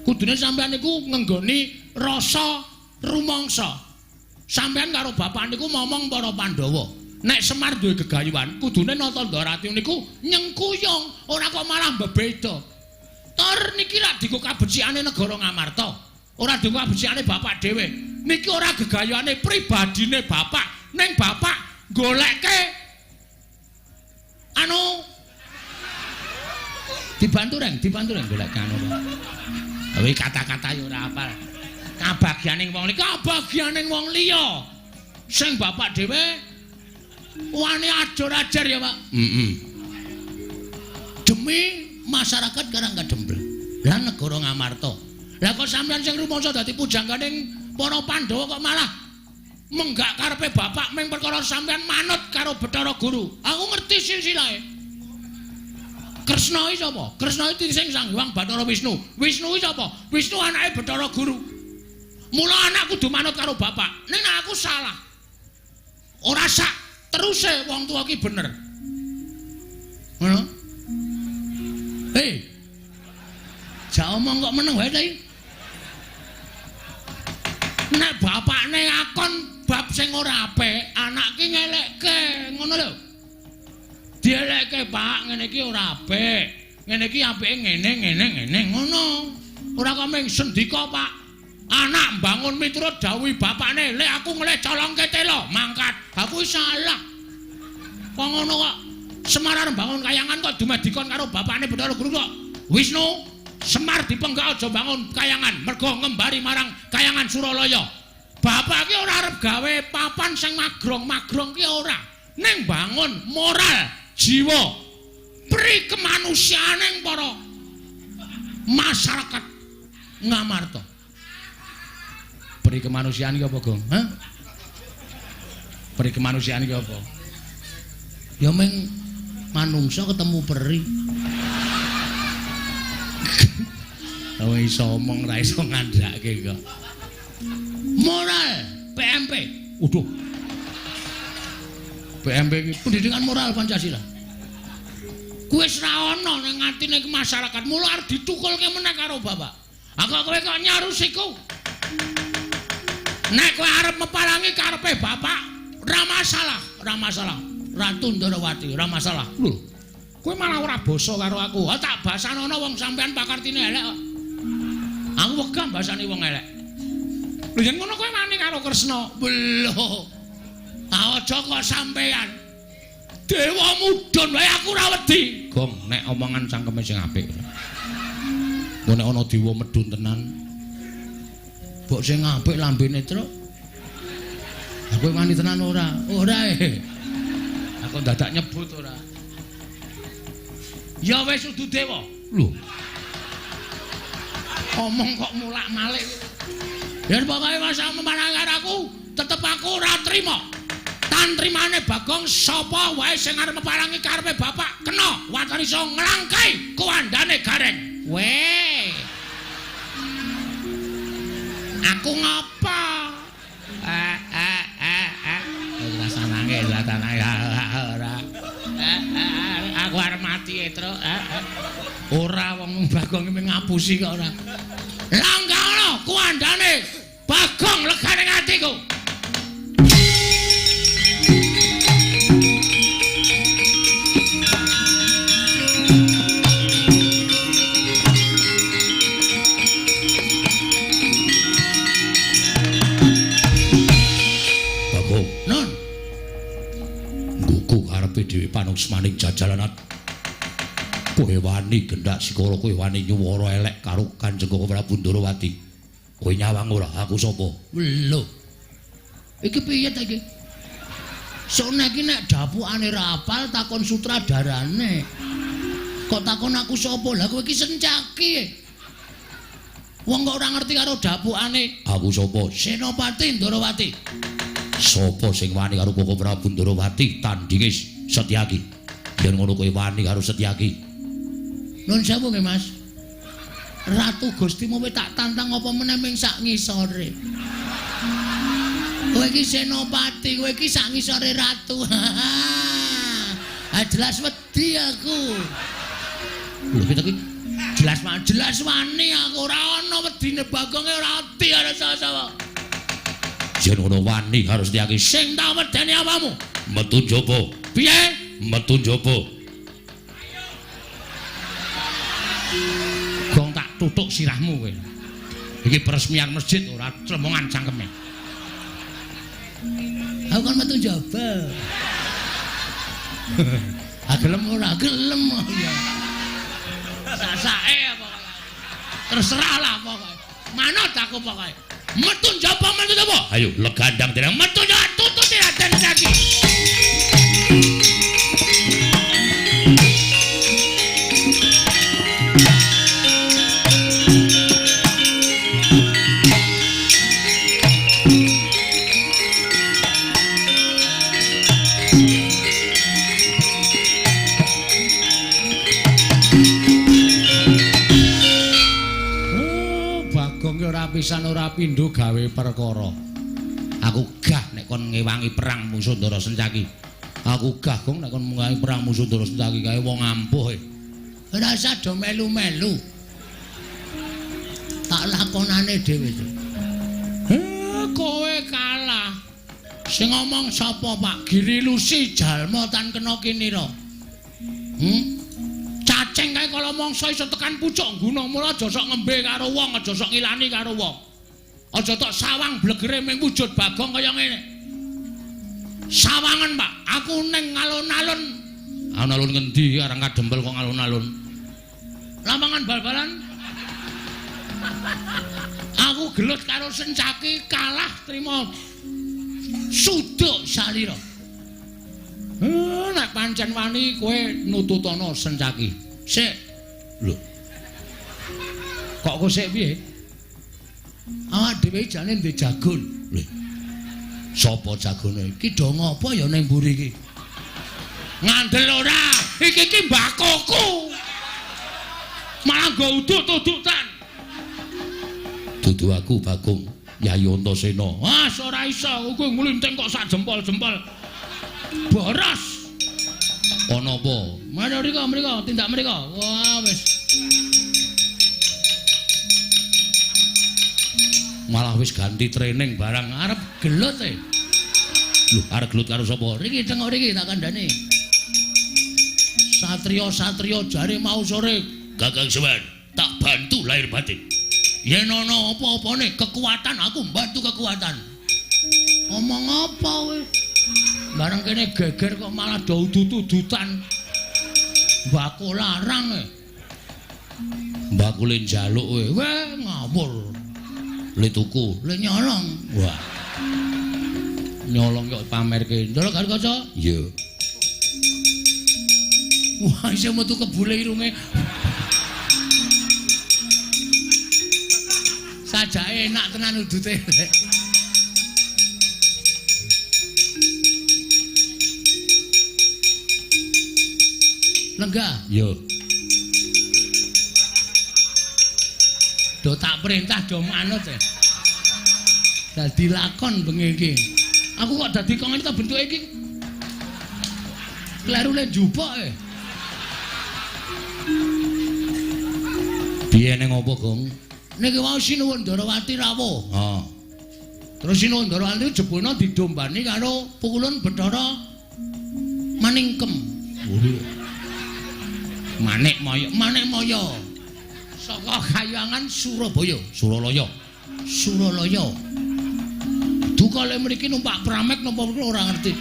Kudune sampeyan niku ngenggoni rasa rumangsa. Sampeyan karo bapak niku momong para Pandhawa. Nek Semar duwe gegayuhan, kudune nata Ndarawati niku nyengkuyung, ora kok malah bebeda. Tor niki rak dienggo kabecikane negara Ngamarta. Ora dienggo kabecikane bapak dhewe. Niki ora gegayuhane pribadine bapak, ning bapak golekke anu dibantu reng, dibantu reng golek anu. Kuwi kata-kata ya ora apal. Kabagyaning wong liya, kabagyaning wong liya. Sing bapak dhewe wani ajur-ajar ya, Pak. Heeh. Demi masyarakat Karang Kadempel lan negara Ngamarta. Lah kok sampeyan sing rumangsa dadi pujangganing para Pandhawa kok malah menggak karepe bapak ming perkara sampeyan manut karo Bathara Guru. Aku ngerti silsilahe. Kresna iki sapa? Kresna iki sing Sang Hyang Bathara Wisnu. Wisnu iki sapa? Wisnu anake Bathara Guru. Mula anak kudu manut karo bapak. Ning aku salah. Ora sak teruse wong tuwa ki bener. Ngono? Hei. Jak omong kok meneng wae ta iki? Nek bapakne akon bab sing ora apik, anak ki ngelekke, ngono lho. Dielekke, Pak, ngene iki ora apik. Ngene iki apike ngene ngene ngene ngono. Ora kok mung sendika, Pak. Anak mbangun miturut dawuh bapakne, "Lek aku ngelih colongke telo, mangkat." Aku salah. Kok ngono kok Semar arep mbangun kayangan kok dumeh dikon karo bapakne Bathara Guru kok. Wisnu, Semar dipenggak aja bangun kayangan mergo ngembari marang kayangan Suralaya. Bapak ki ora arep gawe papan sing magrong-magrong ki ora. Ning bangun moral, jiwa, pri kemanusiaaning para masyarakat Ngamarta. Pri kemanusiaan ki apa, Gong? Hah? Pri kemanusiaan ki apa? Ya meng manungsa ketemu peri. Oh iso omong ra iso ngandhake kok. Moral PMP. Waduh. PMP iki pendidikan moral Pancasila. Kuwi wis ra ana nang atine masyarakat, mula arep ditukulke meneh karo bapak. Aku kowe kok nyarusiku. Nek kowe arep meparangi karepe bapak, ora masalah, ora masalah. Ratu Ndorowati, ora masalah. Lho. Kowe malah ora basa karo aku. Ha tak basanono wong sampean pakartine elek kok. Aku wegah basani wong elek. Lho yen ngono kowe wani karo Kresna. Lho. Aja kok sampean. Dewa mudhun wae aku ora wedi. Gong, nek omongan cangkeme sing apik. Engko nek ana dewa medhun tenan. Mbok sing apik lambene, Truk. Aku wani tenan ora? Ora e. Aku dadak nyebut ora. Ya wis udu dewa. Lho. Omong kok mulak-malik. Yen pokoke masa memarang karo aku, tetep aku ora trima. Tantrimane Bagong sapa wae sing arep meparangi karepe bapak kena waton iso nglangkai kuwandane Gareng. Weh. Aku ngapa? Ora nangis, ora nangis, ora. Aku arep mati, Truk. Ora wong Bagong iki ngapusi kok ora. Langga ana kuwandane Bagong legane atiku. Bagong, non. Ngguku karepe dhewe panuksmaning jajalanat. Kowe wani gendak sikara, kowe wani nyuwara elek karo Kanjeng Prabu Ndorowati. Kowe nyawang ora aku sapa? Lho. Iki piye ta iki? Sone iki nek dapukane ra apal takon sutradarane. Kok takon aku sapa? Lah kowe iki Sencaki. Wong kok ora ngerti karo dapukane. Aku sapa? Senopati Ndorowati. Sapa sing wani karo Koko Prabu Ndorowati tandinge Setyaki? Yen ngono kowe wani karo Setyaki. Nun sewu nggih, Mas. Ratu Gustimu kowe tak tantang apa meneh ming sak ngisore. Kowe iki senopati, kowe iki sak ngisore ratu. Ah jelas wedi aku. Lho iki jelas jelas wani aku ora ana wedine Bagonge ora wedi karo sapa-sapa. Yen ngono wani karo Setyaki sing tak wedeni apamu? Metu njaba. Piye? Metu njaba. Gong tak tutuk sirahmu kowe. Iki peresmian masjid ora tremongan cangkeme. Aku kan metu njaba. Ah gelem ora gelem ya. Sasake pokoke. Terserah lah pokoke. Manut aku pokoke. Metu njaba, metu njaba. Ayo legandang dereng metu njaba tutut Raden Setyaki. Pisan ora pindho gawe perkara. Aku gah nek kon ngewangi perang musuh Ndara Sencaki. Aku gah gong nek kon ngewangi perang musuh Ndara Sencaki kae wong ampuh e. Ora usah do melu-melu. Tak lakonane dhewe. Kowe kalah. Sing ngomong sapa, Pak? Giri Lusi jalma tan kena kinira. Cacing kae kala mangsa iso tekan pucuk ngguna, mula aja sok ngembe karo wong, aja sok ngilani karo wong. Aja tok sawang blegere ming wujud Bagong kaya ngene. Sawangen, Pak, aku ning alun-alun. Alun-alun ngendi arang kadempel kok alun-alun? Lapangan bal-balan. Aku gelut karo Sencaki kalah trima suduk salira. Nek pancen wani kowe nututana Sencaki. Sik. Lho. Kok kowe sik piye? Awak dhewe jane ndek jagon. Lho. Sapa jagone? Iki do ngopo ya ning mburi iki? Ngandel ora? Iki iki mbakoku. Malah nggo udut-udutan. Dudu aku Bagong, Yayi Antasena. Ah, ora iso, kowe nglinting kok sak jempol-jempol. Boros. Ana apa? Mari mriko, tindak mriko. Wah, wis. Malah wis ganti training barang arep gelut e. Lho, arep gelut karo sapa? Riki tengok riki tak kandhane. Satria-satria jare mau sore, Kakang Semar, tak bantu lahir batin. Yen ana apa-apane kekuatan aku mbantu kekuatan. Omong apa kowe? Bareng kene geger kok malah do udut-udutan. Mbako larang e. Mbakule njaluk kowe. Weh, ngawur. Le tuku, le nyolong. Wah. Nyolong kok pamerke. Ndelok karo kaca? Iya. Wah, isih metu kebule irunge. Sajake enak tenan udute. Lenggah? Iya. Do tak perintah do manut e. Dadi lakon bengi iki. Aku kok dadi kok ngene ta bentuke iki. Kleru le njupuk e. Piye ning opo, Gong? Niki wau Sinuwun Ndarawati rawuh. Ha. Terus Sinuwun Ndarawati jebulna didombani karo pukulun Bathara Maningkem. Manik Maya, Manik Maya. Saka kayangan Surabaya, Suralaya. Suralaya. Duka le mriki numpak pramek napa ora ngerti.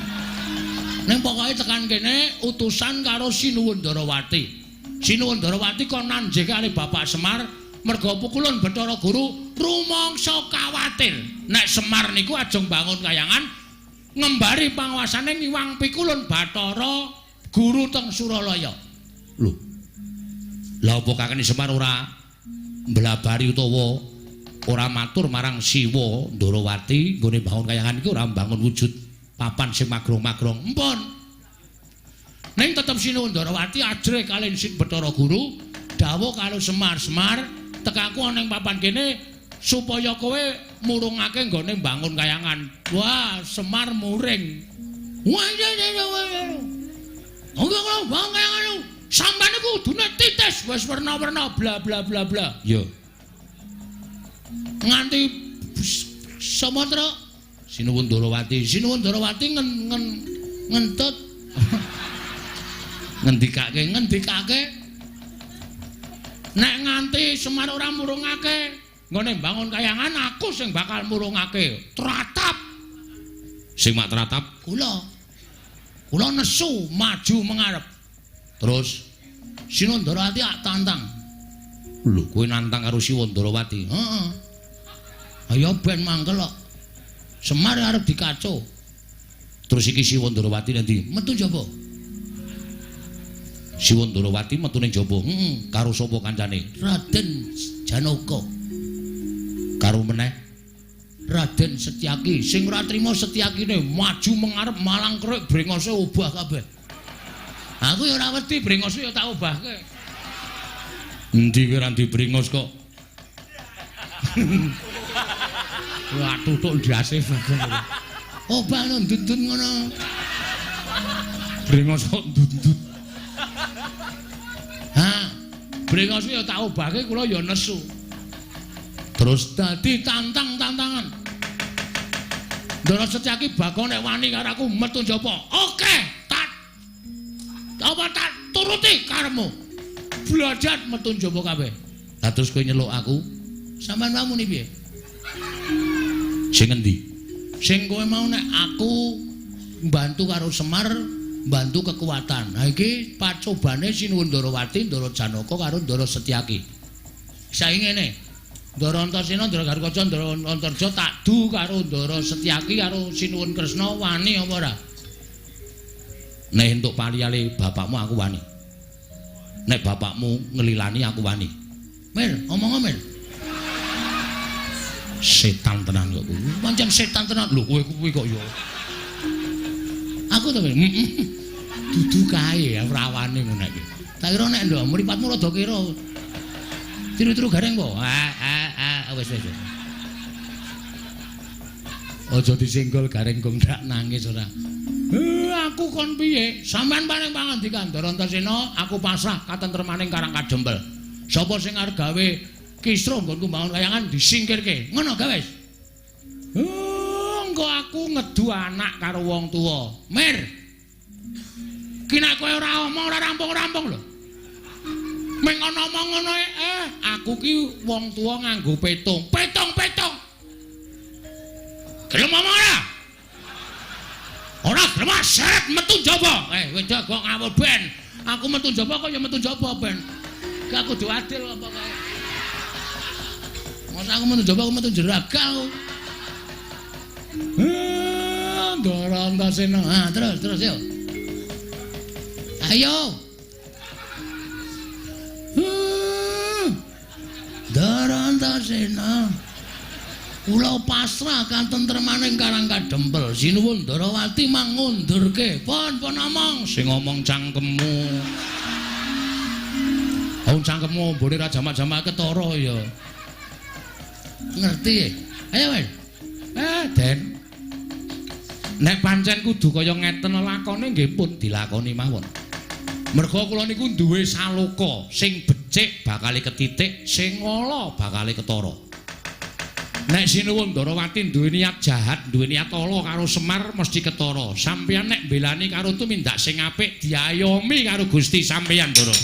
Ning pokoke tekan kene utusan karo Sinuwun Ndarawati. Sinuwun Ndarawati kon nanjih karo Bapak Semar merga pukulun Bathara Guru rumangsa kawatir. Nek Semar niku ajeng bangun kayangan ngembari panguasane ngiwang pikulun Bathara Guru teng Suralaya. Lho. Lah apa kakene Semar ora mblabari utawa ora matur marang Siwa Ndarawati nggone bangun kayangan iki ora mbangun wujud papan sing magrong-magrong. Empun. Ning tetep Sinuwun Ndarawati ajrih kaliyan Sin Bathara Guru dawuh karo Semar, Semar tekaku ana ing papan kene supaya kowe murungake nggone mbangun kayangan. Wah, Semar muring. Wah, iya iya iya. Monggo kula bangun kayangan. Sampeyan niku kudune titis wis werna-werna bla bla bla bla. Iya. Nganti Sumatera Sinuwun Ndarawati, Sinuwun Ndarawati ngentut. Ngendikake, ngendikake. Nek nganti Semar ora murungake nggone mbangun kayangan aku sing bakal murungake. Tratap. Sing mak tratap kula. Kula nesu maju mengarep. Terus Sinuwun Ndarawati ak tantang. Lho, kowe nantang karo Sinuwun Ndarawati? Heeh. Ayo ben mangkel kok. Semar arep dikaco. Terus iki Sinuwun Ndarawati nanti metu njaba. Sinuwun Ndarawati metu ning jaba. Heeh, karo sapa kancane? Raden Janaka. Karo meneh Raden Setyaki. Sing ora trima Setyakine maju mengarep malang krek brengose obah kabeh. Aku ya ora wedi brengose ya tak obahke. Endi kowe ora ndi brengos kok. Wah, tutuk ndase bagong. Obah ndut-ndut ngono. Brengos kok ndut-ndut. Ha, brengos ya tak obahke kula ya nesu. Terus dadi tantang-tantangan. Ndara Setyaki bakal nek wani karo aku metu njaba. Oke, tak apa tak turuti karepmu. Blajat metu njaba kabeh. Lah terus kowe nyeluk aku, sampean mau muni piye? Sing endi? Sing kowe mau nek aku mbantu karo Semar, mbantu kekuatan. Nah iki pacobane Sinuwun Ndarawati, Ndara Janaka karo Ndara Setyaki. Saiki ngene. Ndara Antasena, Ndara Garukaca, Ndara Antarja tak du karo Ndara Setyaki karo Sinuwun Kresna wani apa ora? Nek entuk paliyale bapakmu aku wani. Nek bapakmu ngelilani aku wani. Mir, omong Mir. Setan tenan kok kuwi. Pancen setan tenan. Lho kowe kuwi kok ya. Aku to dudu kae rawane ngono iki. Tak kira nek ndok mripatmu rada kira. Tiru-tiru gareng po. Ah wis wis. Aja disenggol gareng gong ndak nangis ora. Aku kon piye? Sampeyan paring pangandikan Ndara Antasena, aku pasrah katentremaning Karang Kadempel. Sapa sing arep gawe kisruh nggonku mbangun kayangan disingkirke. Ngono gawe wis. Engko aku ngedu anak karo wong tuwa. Mir. Ki nek kowe ora omong ora rampung-rampung lho. Meng ana omong ngono aku ki wong tuwa nganggo petung. Petung-petung. Gelem omong ora? Ora gelem seret metu njaba. Wedok kok ngawur ben. Aku metu njaba kok ya metu njaba ben. Ki aku kudu adil apa kae. Masa aku metu njaba aku metu jeraga aku. Ndara Antasena. Ha, terus terus yo. Ayo. Ndara Antasena. Kula pasrah katentremaning Karang Kadempel. Sinuwun Ndarawati mangundurke. Pun pun omong sing ngomong cangkemmu. Wong cangkemmu ombone ra jamak-jamak ketara ya. Ngerti? Ayo wis. Den. Nek pancen kudu kaya ngeten lakone nggih pun dilakoni mawon. Merga kula niku duwe saloka sing becik bakale ketitik, sing ala bakale ketara. Nek Sinuwun Ndarawati duwe niat jahat, duwe niat ala karo Semar mesti ketara. Sampeyan nek mbelani karo tumindak sing apik diayomi karo Gusti sampeyan, Ndara.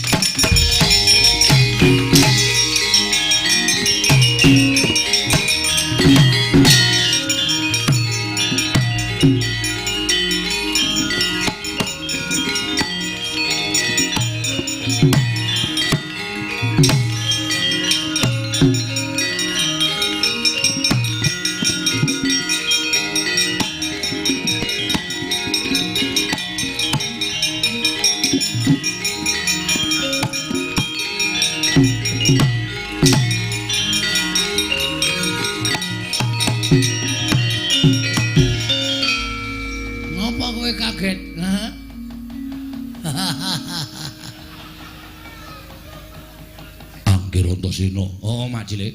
Antasena. Oh, Mak Cilik.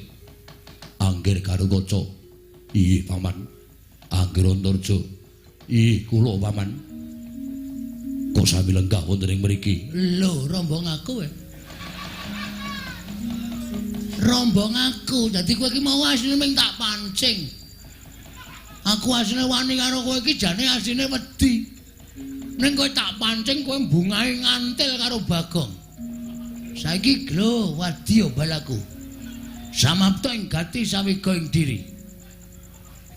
Anggir Garukaca. Iya, Paman. Anggir Antarja. Iya, kula, Paman. Kok sami lenggah wonten ing mriki? Lho, rombong aku e. Rombong aku. Dadi kowe iki mau asline ming tak pancing. Aku asline wani karo kowe iki jane asline wedi. Ning kowe tak pancing kowe mbungahe ngantil karo Bagong. Saiki glo wadya balaku. Samapta ing gati sawiga ing diri.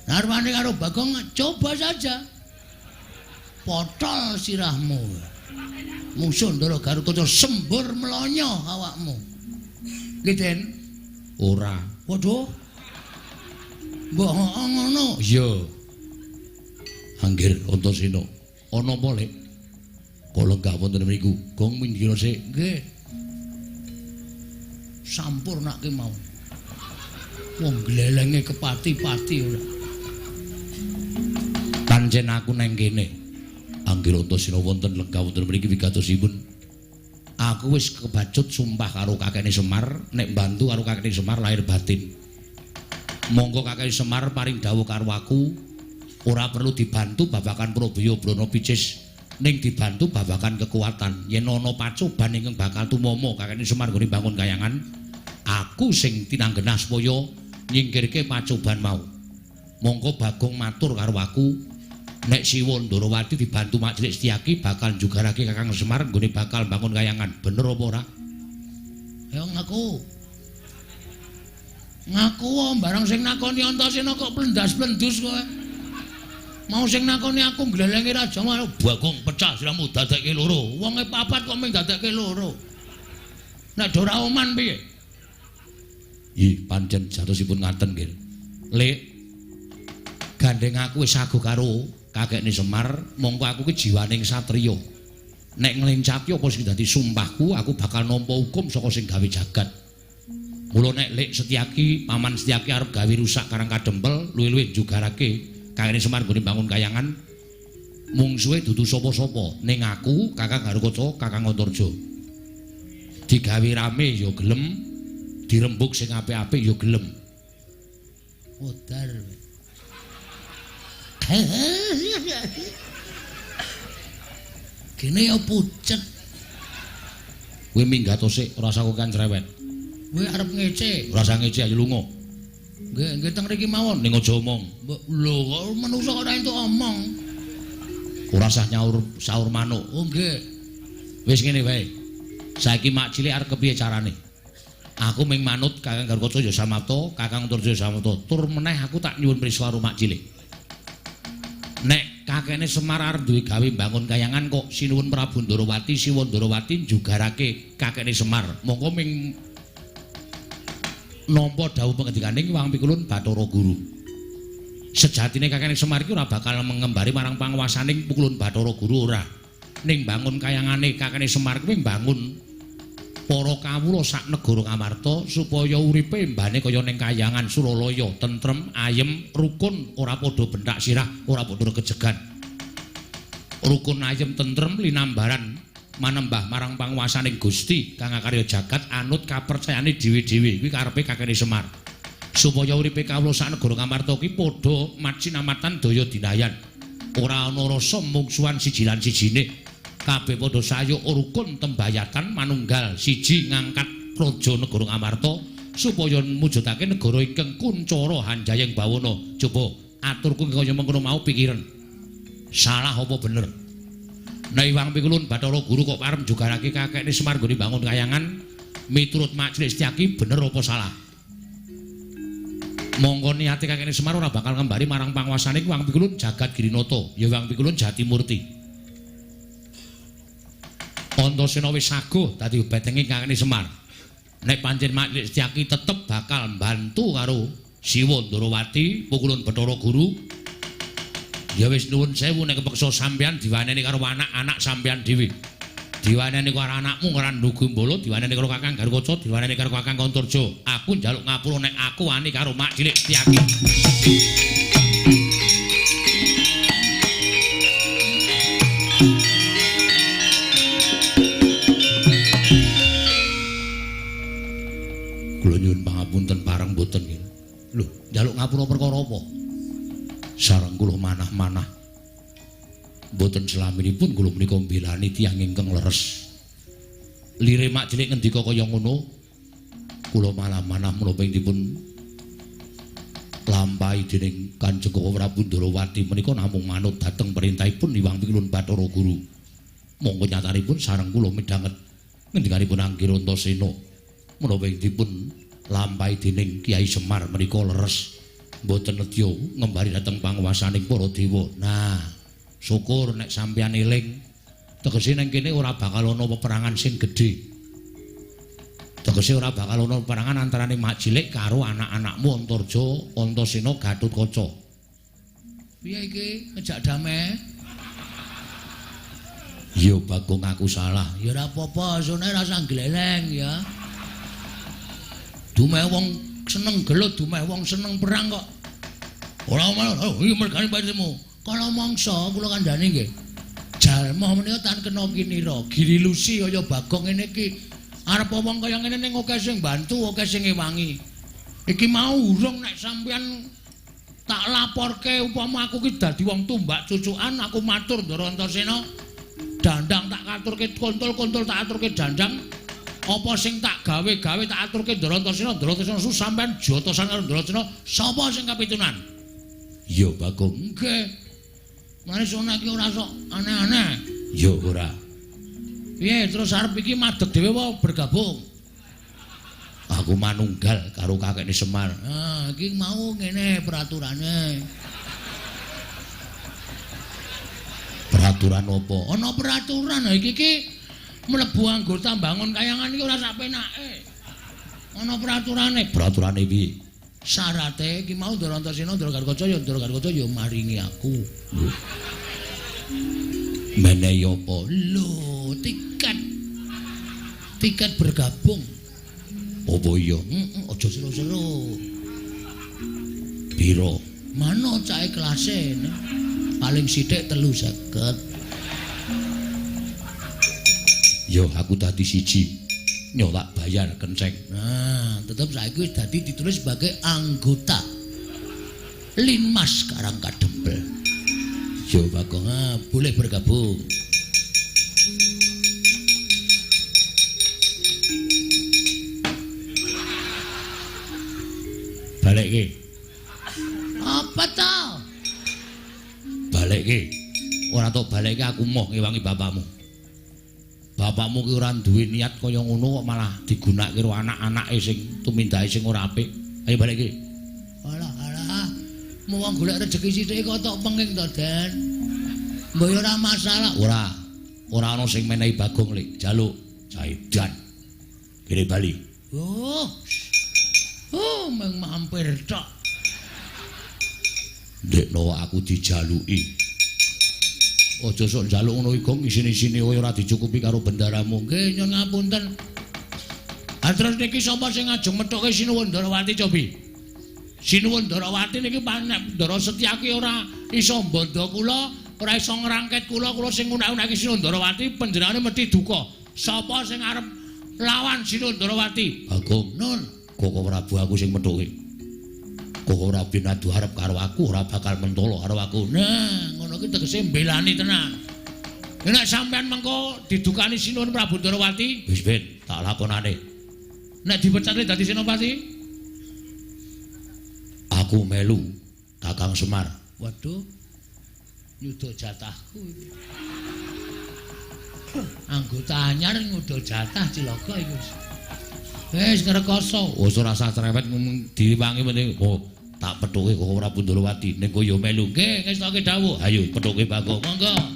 Narwane karo Bagong coba saja. Potol sirahmu. Musuh Ndara Garukaca sembur mlonyo awakmu. Nggih, Den? Ora. Waduh. Mbok ngono. Iya. Anggir Antasena. Ana apa, Lek? Kok lenggah wonten mriku? Gong minggir sik. Nggih. Sampurnake mau. Wong glelenge kepati-pati ora. Pancen aku nang kene. Anggir Antasena wonten lenggah wonten mriki wigatosipun. Aku wis kebacut sumpah karo kakekne Semar nek mbantu karo kakekne Semar lahir batin. Monggo kakekne Semar paring dawuh karo aku, ora perlu dibantu babagan Probaya Brana Picis, ning dibantu babagan kekuatan. Yen ana pacoban ingkang bakal tumama kakekne Semar nggone bangun kayangan, aku sing tinanggenah supaya nyingkirke pacoban mau. Monggo Bagong matur karo aku, nek Siwa Ndarawati dibantu Mak Cilik Setyaki bakal njugarake Kakang Semar nggone bakal bangun kayangan. Bener apa ora? Ya ngaku. Ngaku wae barang sing nakoni Antasena kok plendas-plendus kowe. Mau sing nakoni aku glelenge raja mau Bagong pecah siramu dadekke loro. Wonge papat kok mung dadekke loro. Nek ora oman piye? Ih, pancen jatosipun ngaten nggih. Lek gandeng aku wis sago karo kakekne Semar, mongko aku ki jiwaning satriya. Nek nglencati apa sing dadi sumpahku, aku bakal nampa hukum saka sing gawe jagat. Mula nek Lek Setyaki, Paman Setyaki arep gawe rusak Karang Kadempel, luwih-luwih njugarake kakekne Semar nggone bangun kayangan, mungsuhe dudu sapa-sapa, ning aku, Kakang Garukaca, Kakang Antarja. Digawe rame ya gelem, dirembug sing apik-apik ya gelem. Modar. Kene ya pucet. Kowe minggat sik, ora usah kokean cerewet. Kowe arep ngece, ora usah ngece ayo lunga. Nggih, nggih teng mriki mawon. Ning aja omong. Lho kok manungsa kok ora entuk omong. Ora usah nyaur saur manuk. Oh nggih. Wis ngene wae. Saiki mak cilik arep kepiye carane? Aku ming manut Kakang Garukaca ya samapta, Kakang Antarja ya samapta. Tur meneh aku tak nyuwun prisa karo mak cilik. Nek kakekne Semar arep duwe gawe mbangun kayangan kok sinuwun Prabu Ndarawati, Siwa Ndarawati njugarake kakekne Semar. Mongko ming nampa dawuh pangendikaning Hyang Pikulun Bathara Guru. Sejatine kakekne Semar iki ora bakal mengembari marang panguwasaning Pikulun Bathara Guru ora. Ning bangun kayangane kakekne Semar kuwi mbangun para kawula sak negara Ngamarta supaya uripe mbane kaya ning kayangan Suralaya, tentrem, ayem, rukun, ora padha benthak sirah, ora padha regejegan. Rukun, ayem, tentrem linambaran manembah marang panguwasaning Gusti kang akarya jagat anut kapercayane dhewe-dhewe. Kuwi karepe kakekne Semar. Supaya uripe kawula sak negara Ngamarta ki padha macinamatan daya dinayan. Ora ana rasa mungsuhan siji lan sijine. Kabeh padha sayuk rukun tembayatan manunggal siji ngangkat praja negara Ngamarta supaya mujudake negara ingkang kuncara hanjayeng bawana. Coba aturku kaya mengkono mau pikiran. Salah apa bener? Nek Hyang Pikulun Bathara Guru kok arep njugarake kakekne Semar nggone bangun kayangan miturut Mak Cilik Setyaki bener apa salah? Mongko niate kakekne Semar ora bakal ngembari marang panguwasane Hyang Pikulun Jagat Girinata, ya Hyang Pikulun Jatimurti. Antasena wis saguh dadi betenge kakekne Semar. Nek pancen Mak Cilik Setyaki tetep bakal mbantu karo Siwa Ndarawati Pikulun Bathara Guru. Ya wis nuwun sewu nek kepeksa sampeyan diwaneni karo anak-anak sampeyan dhewe. Diwaneni karo anakmu karo Ndugu Mbala, diwaneni karo Kakang Garukaca, diwaneni karo Kakang Antarja. Aku njaluk ngapura nek aku wani karo Mak Cilik Setyaki. Kula nyuwun pangapunten pareng mboten nggih. Lho, njaluk ngapura perkara apa? Sareng kula manah-manah. Mboten selaminipun kula menika mbelani tiyang ingkang leres. Lire Mak Cilik ngendika kaya ngono, kula malah-manah menapa ing dipun lampahi dening Kanjeng Prabu Ndarawati menika namung manut dhateng perintahipun Hyang Pikulun Bathara Guru. Monggo nyatanipun sareng kula midhanget ngendikanipun Angger Antasena menapa ing dipun lampahi dening Kyai Semar menika leres. Mboten nedya ngembari dhateng panguwasaning para dewa. Nah, syukur nek sampeyan eling. Tegese nang kene ora bakal ana peperangan sing gedhe. Tegese ora bakal ana peperangan antarane Mak Cilik karo anak-anakmu Antarja, Antasena, Gatotkaca. Piye iki ngejak damai? Ya Bagong aku salah. Ya ora apa-apa, sone ora usah gleleng ya. Dumeh wong seneng gelut, dumeh wong seneng perang kok. Ora malah, oh iki mergane patimu. Kala mangsa kula kandhani nggih. Jalma menika tan kena kinira, girilusi kaya Bagong ngene iki. Arep wong kaya ngene ning akeh sing bantu, akeh sing ngewangi. Iki mau urung nek sampeyan tak laporke upama aku ki dadi wong tumbak cucukan, aku matur Ndara Antasena. Dandang tak aturke kontol-kontol tak aturke dandang. Apa sing tak gawe-gawe tak aturke Ndara Antasena, Ndara Antasena su sampean jotosan karo Ndara Antasena, sapa sing kapitunan? Ya Bagong. Nggih. Mane sona iki ora sok aneh-aneh. Ya ora. Piye terus arep iki madeg dhewe apa bergabung? Aku manunggal karo kakekne Semar. Nah, iki mau ngene peraturane. Peraturan apa? Ana peraturan iki iki mlebu anggota bangun kayangan iki ora sak penake. Ana peraturane. Peraturane piye? Syarate iki mau Ndara Antasena, Ndara Garukaca ya Ndara Garukaca ya maringi aku. Lho. Menehi apa? Lho, tiket. Tiket bergabung. Apa iya? Heeh, aja seru-seru. Piro? Mano cahe kelase. Paling sithik 350. Yo aku dadi siji. Nyolak bayar kenceng. Nah, tetep saiki wis dadi ditulis sebagai anggota Linmas Karangkadempel. Yo Bagong, boleh bergabung. Balekke. Apa to? Balekke. Ora tok balekke aku moh ngewangi bapakmu. Bapakmu ki ora duwe niat kaya ngono kok malah digunakake karo anak-anake sing tumindake sing ora apik. Ayo balekke. Alah alah. Wong golek rejeki sithik kok tok penging to, Den. Mbok ora masalah. Ora. Ora ana sing menehi Bagong lek jaluk jaidan. Kene bali. Oh. Oh, mung mampir tok. Ndekno aku dijaluki. Aja sok njaluk ngono iki, Gong, isin-isine kowe ora dicukupi karo bendaramu. Nggih, nyun ngapunten. Ha terus niki sapa sing ajeng methuke Sinuwun Ndarawati cobi? Sinuwun Ndarawati niki panek Ndara Setyaki ora iso mbandha kula, ora iso ngrangket kula, kula sing ngunak-unake Sinuwun Ndarawati panjenengane mesti duka. Sapa sing arep lawan Sinuwun Ndarawati? Bagong. Nun, Koko Prabu aku sing methuke. Koko Prabu adu arep karo aku ora bakal mentolo karo aku. Nah, ngono ki tegese mbelani tenan. Nek sampean mengko didukani Sinuwun Prabu Ndarawati, wis ben tak lakonane. Nek dipecate dadi senopati, aku melu Kakang Semar. Waduh. Nyuda jatahku iki. Anggota anyar nyuda jatah cilaka iki wis. Wis ngrekoso. Wis ora usah cerewet diwangi meneh. Oh, tak pethuke Koko Prabu Ndarawati ning koyo melu. Nggih, ngestoke dawuh. Ayo pethuke Bagong. Monggo.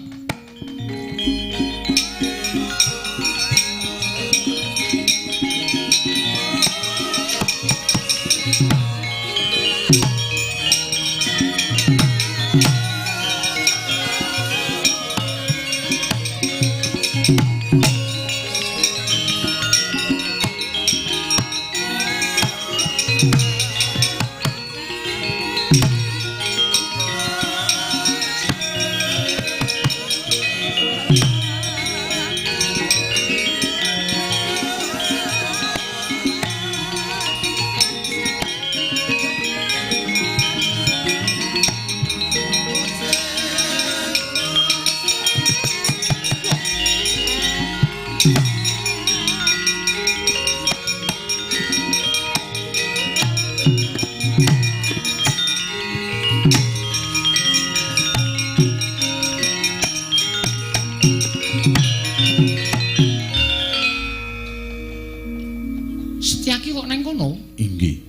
Setyaki kok neng kono? Inggih.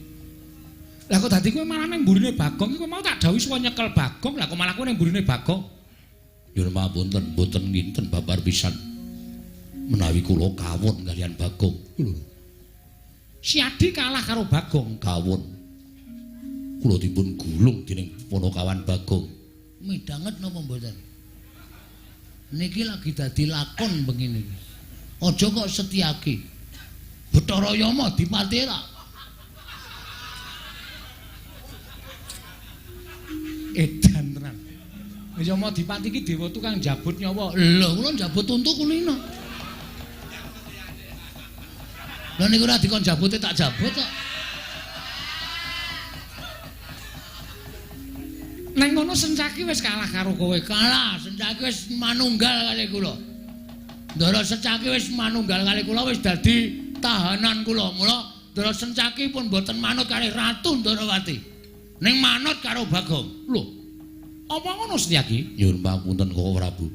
Lah kok dadi kowe malah neng mburine Bagong iki kowe mau tak dawuhi suwa nyekel Bagong, lah kok malah kowe neng mburine Bagong. Nyuwun pangapunten, mboten nginten babar pisan. Menawi kula kawon kaliyan Bagong. Lho. Siadi kalah karo Bagong, kawon. Kula dipun gulung dening Panakawan Bagong. Midhanget napa mboten? Niki lagi dadi lakon bengi niki. Aja kok Setyaki. Bathara Yama dipati ra. Edan tenan. Yama dipati iki dewa tukang njabut nyawa. Lho, kula njabut untu kulino. Lha niku ora dikon jabute tak jabut kok. Neng ngono Sencaki wis kalah karo kowe. Kalah, Sencaki wis manunggal kali kula. Ndara Sencaki wis manunggal kali kula wis dadi tahanan kula. Mula Ndara Sencaki pun mboten manut kali Ratu Ndarawati. Ning manut karo Bagong. Lho. Apa ngono Setyaki? Nyuwun pangapunten Koko Prabu.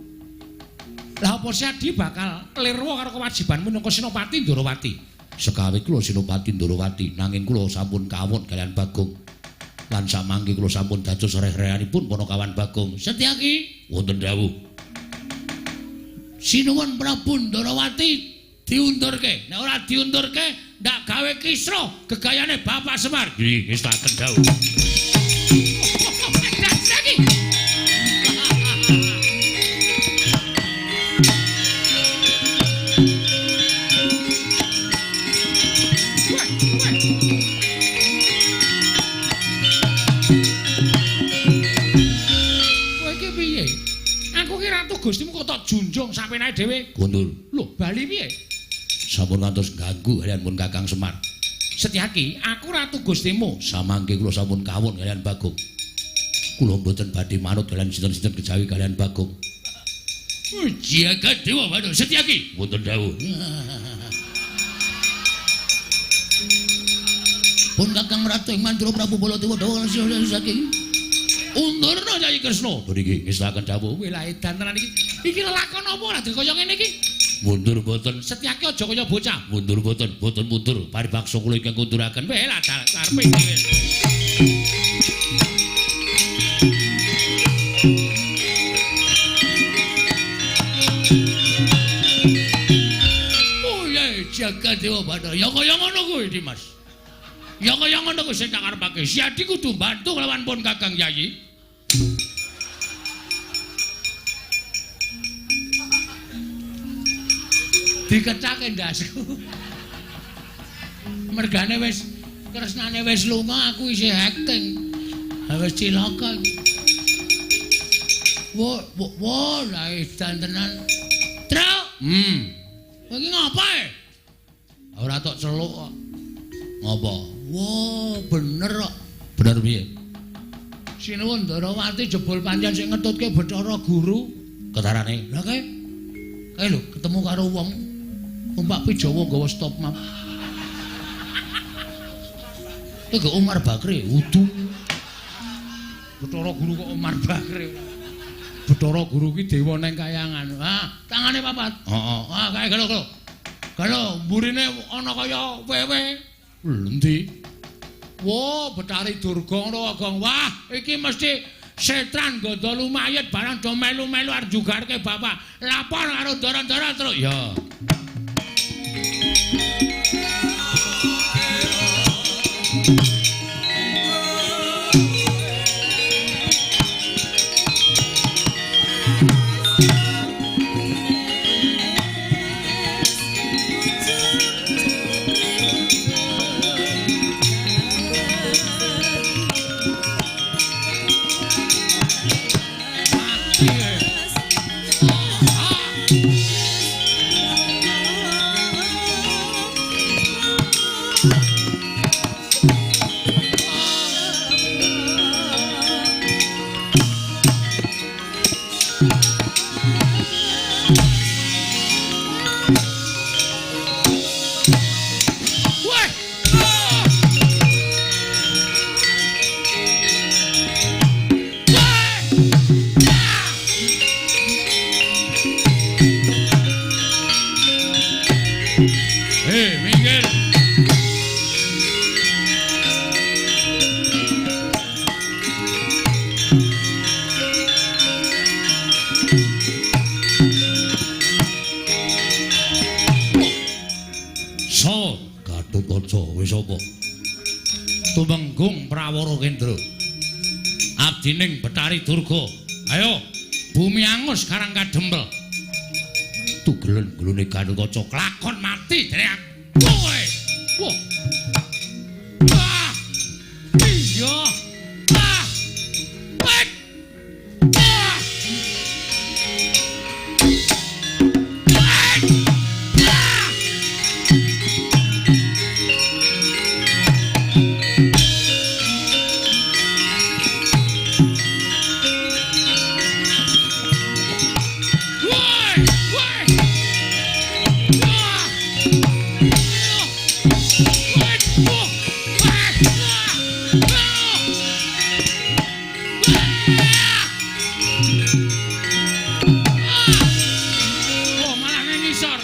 Lah apa Setyaki bakal lirwa karo kewajibanmu minangka Senopati Ndarawati? Sekawit kula Senopati Ndarawati, nanging kula sampun kawon kaliyan Bagong. Lan samangke kula sampun dados reh-rehanipun Panakawan Bagong. Setyaki, wonten dawuh. Sinuwun Prabu Ndarawati diundurke. Nek ora diundurke, ndak gawe kisruh gegayane Bapak Semar. Nggih, ngestaken dawuh. Setyaki. Kowe iki piye? Aku ki ratu Gustimu kok tok junjung sampenae dhewe. Kundur. Lho, bali piye? Sampun ngantos ganggu kaliyan pun Kakang Semar. Setyaki, aku ratu Gustimu. Samangke kula sampun kawon kaliyan Bagong. Kula mboten badhe manut kaliyan sinten-sinten kejawi kaliyan Bagong. Jagat Dewa Bathara Setyaki. Wonten dawuh. Pun Kakang Ratu ing Mandura Prabu Baladewa dawa saking Undurna Kyai Kresna. Niki ngestaken dawuh wilah edan tenan iki. Iki lelakon apa ora kaya ngene iki? Mundur mboten. Setyake aja kaya bocah. Mundur mboten, mboten mundur. Paribaksa kula ingkang kunduraken. Weh lah karepe dhewe. Oh ya jaga dewa Bathara. Ya kaya ngono kuwi Dimas. Ya kaya ngono kuwi sing tak karepake. Siadi kudu bantu kelawan pun Kakang Yayi. Dikecake ndasku. Mergane wis kresnane wis lunga aku isih acting. Ha wis cilaka iki. Wo wo lah edan tenan. Truk. Kowe iki ngapa e? Ora tok celuk kok. Ngapa? Wo, bener kok. Bener piye? Sinuwun Ndarawati jebul pancen sing ngetutke Bathara Guru. Ketarane. Lah kae. Kae lho ketemu karo wong numpak Pijawa nggawa stop map. Iku Umar Bakri, wudu. Bathara Guru kok Umar Bakri. Bathara Guru ki dewa nang kayangan. Ah, tangane papat. Heeh. Ah, kae galo galo. Galo mburine ana kaya wewe. Endi? Wo, Bathari Durga ngono Gong. Wah, iki mesti setran gandha lumayet barang do melu-melu arep jugarke bapak. Lapor karo ndara-ndara terus. Ya. Tumenggung Prawara Kendra. Abdining Bathari Durga. Ayo, bumi angus karang kadempel. Tugelen gulune Gatotkaca klakon mati dene aku kowe. Wah. Ah. Iya. Ah. Wek. Ah. Wek. Ah. Woi! Woi! Ah! Woi! Oh! Ah! Ah! Ah! Oh, malah nang ngisor.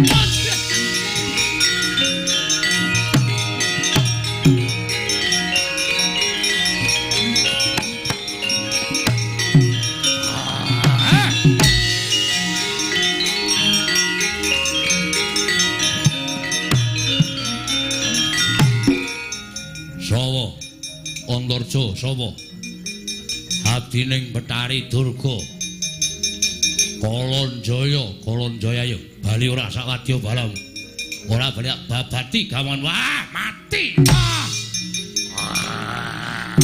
Ah! Sawa Antarja sapa? Abdining Bathari Durga. Kalanjaya, Kalanjaya yo. Bali ora sawadya balam. Ora bali babati gawan. Wah, mati. Ah! Ah!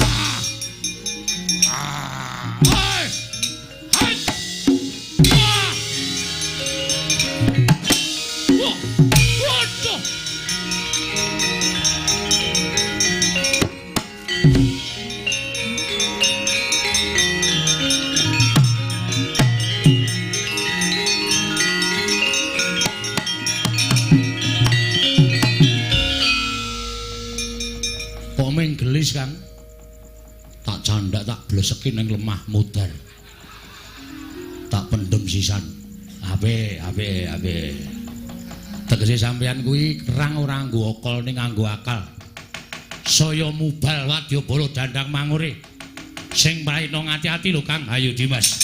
Ah! Hei! Hei! Ah! Wah! Waduh! Bleseki ning lemah mudar. Tak pendem sisan. Ape ape ape. Tegese sampeyan kuwi kerang ora nganggo akal ning nganggo akal. Saya mubal wadyabala dandang mangure. Sing prayitna ngati-ati lho Kang. Hayu Dimas.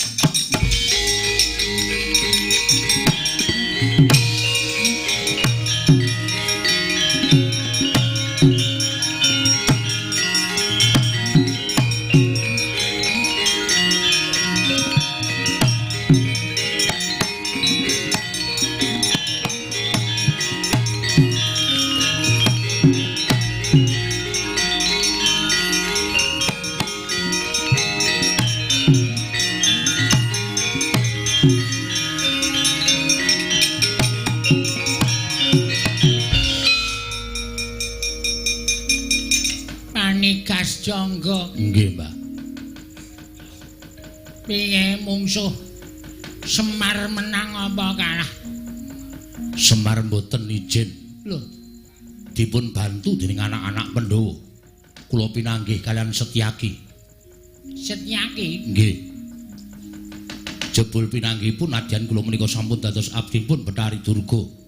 Panigas Jangga. Nggih, Mbah. Piye mungsuh Semar menang apa kalah? Semar mboten ijin. Lho, dipun bantu dening anak-anak Pandhawa. Kula pinanggih kalian Setyaki. Setyaki? Nggih. Jebul pinanggihipun nadyan kula menika sampun dados abdipun Bathari Durga.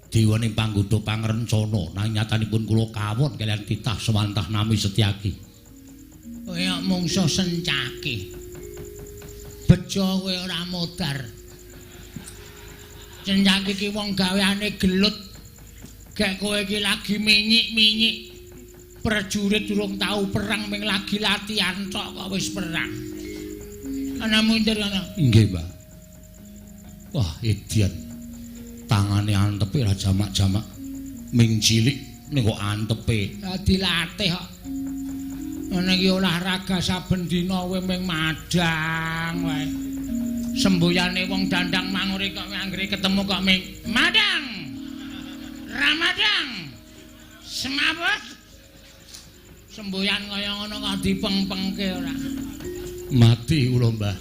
Dewane panggodha pangrencana nanging nyatanipun kula kawon kaliyan titah sewantah nami Setyaki. Kaya mungsuh Sencaki. Bejo kowe ora modar. Sencaki ki wong gaweane gelut. Gek kowe iki lagi minyik-minyik. Prajurit durung tau perang ming lagi latihan tok kok wis perang. Ana mundur ana. Nggih, Mbah. Wah, edian. Tangane antepe ra jamak-jamak. Ming cilik ning kok antepe. Dilatih kok. Ngene iki olahraga saben dina kowe ming madang wae. Semboyane wong dandang mangure kok anggere ketemu kok ming madang. Ramadang. Semaput. Semboyan kaya ngono kok dipengpengke ora. Mati kula, Mbah.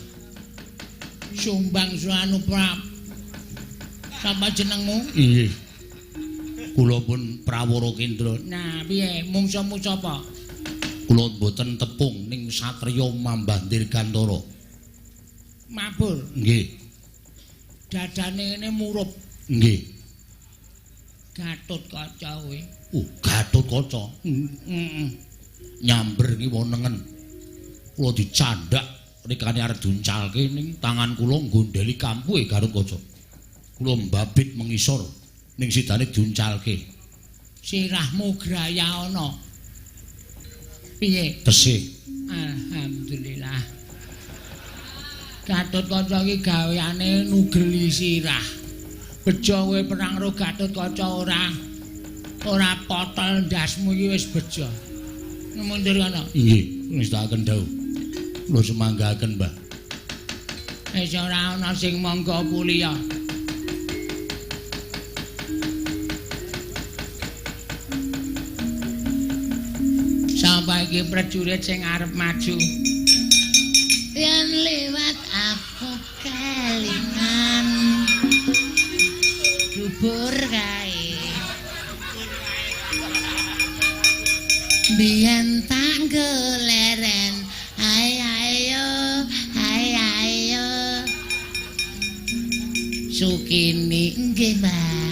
Sumbang suanu prap. Sapa jenengmu? Nggih. Kula pun Prawara Kendra. Nah, piye mungsuhmu sapa? Kula mboten tepung ning satriya Mambah Dirgantara. Mabur. Nggih. Dadane ngene murup. Nggih. Gatut Kaca kowe. Gatut Kaca. Heeh. Nyamber kiwa nengen. Kula dicandak rikane arep diuncalke ning tangan kula nggondheli kampuhe Gatut Kaca. Kula mbabit mengisor ning sidane diuncalke. Sirahmu graya ana. Piye? Tesih. Alhamdulillah. Gatut Kaca iki gaweane nugeli sirah. Bejo kowe perang karo Gatut Kaca ora ora potol ndasmu iki wis bejo. Mundur ana. Nggih, ngestakaken dawuh. Kula semanggaken, Mbah. Wis ora ana sing mangga puliya. Sampai iki prajurit sing arep maju. Yen lewat aku kelingan dubur kae. Biyen tak geleren, ae ayo, ae ayo. Sukini nggih, Mbah.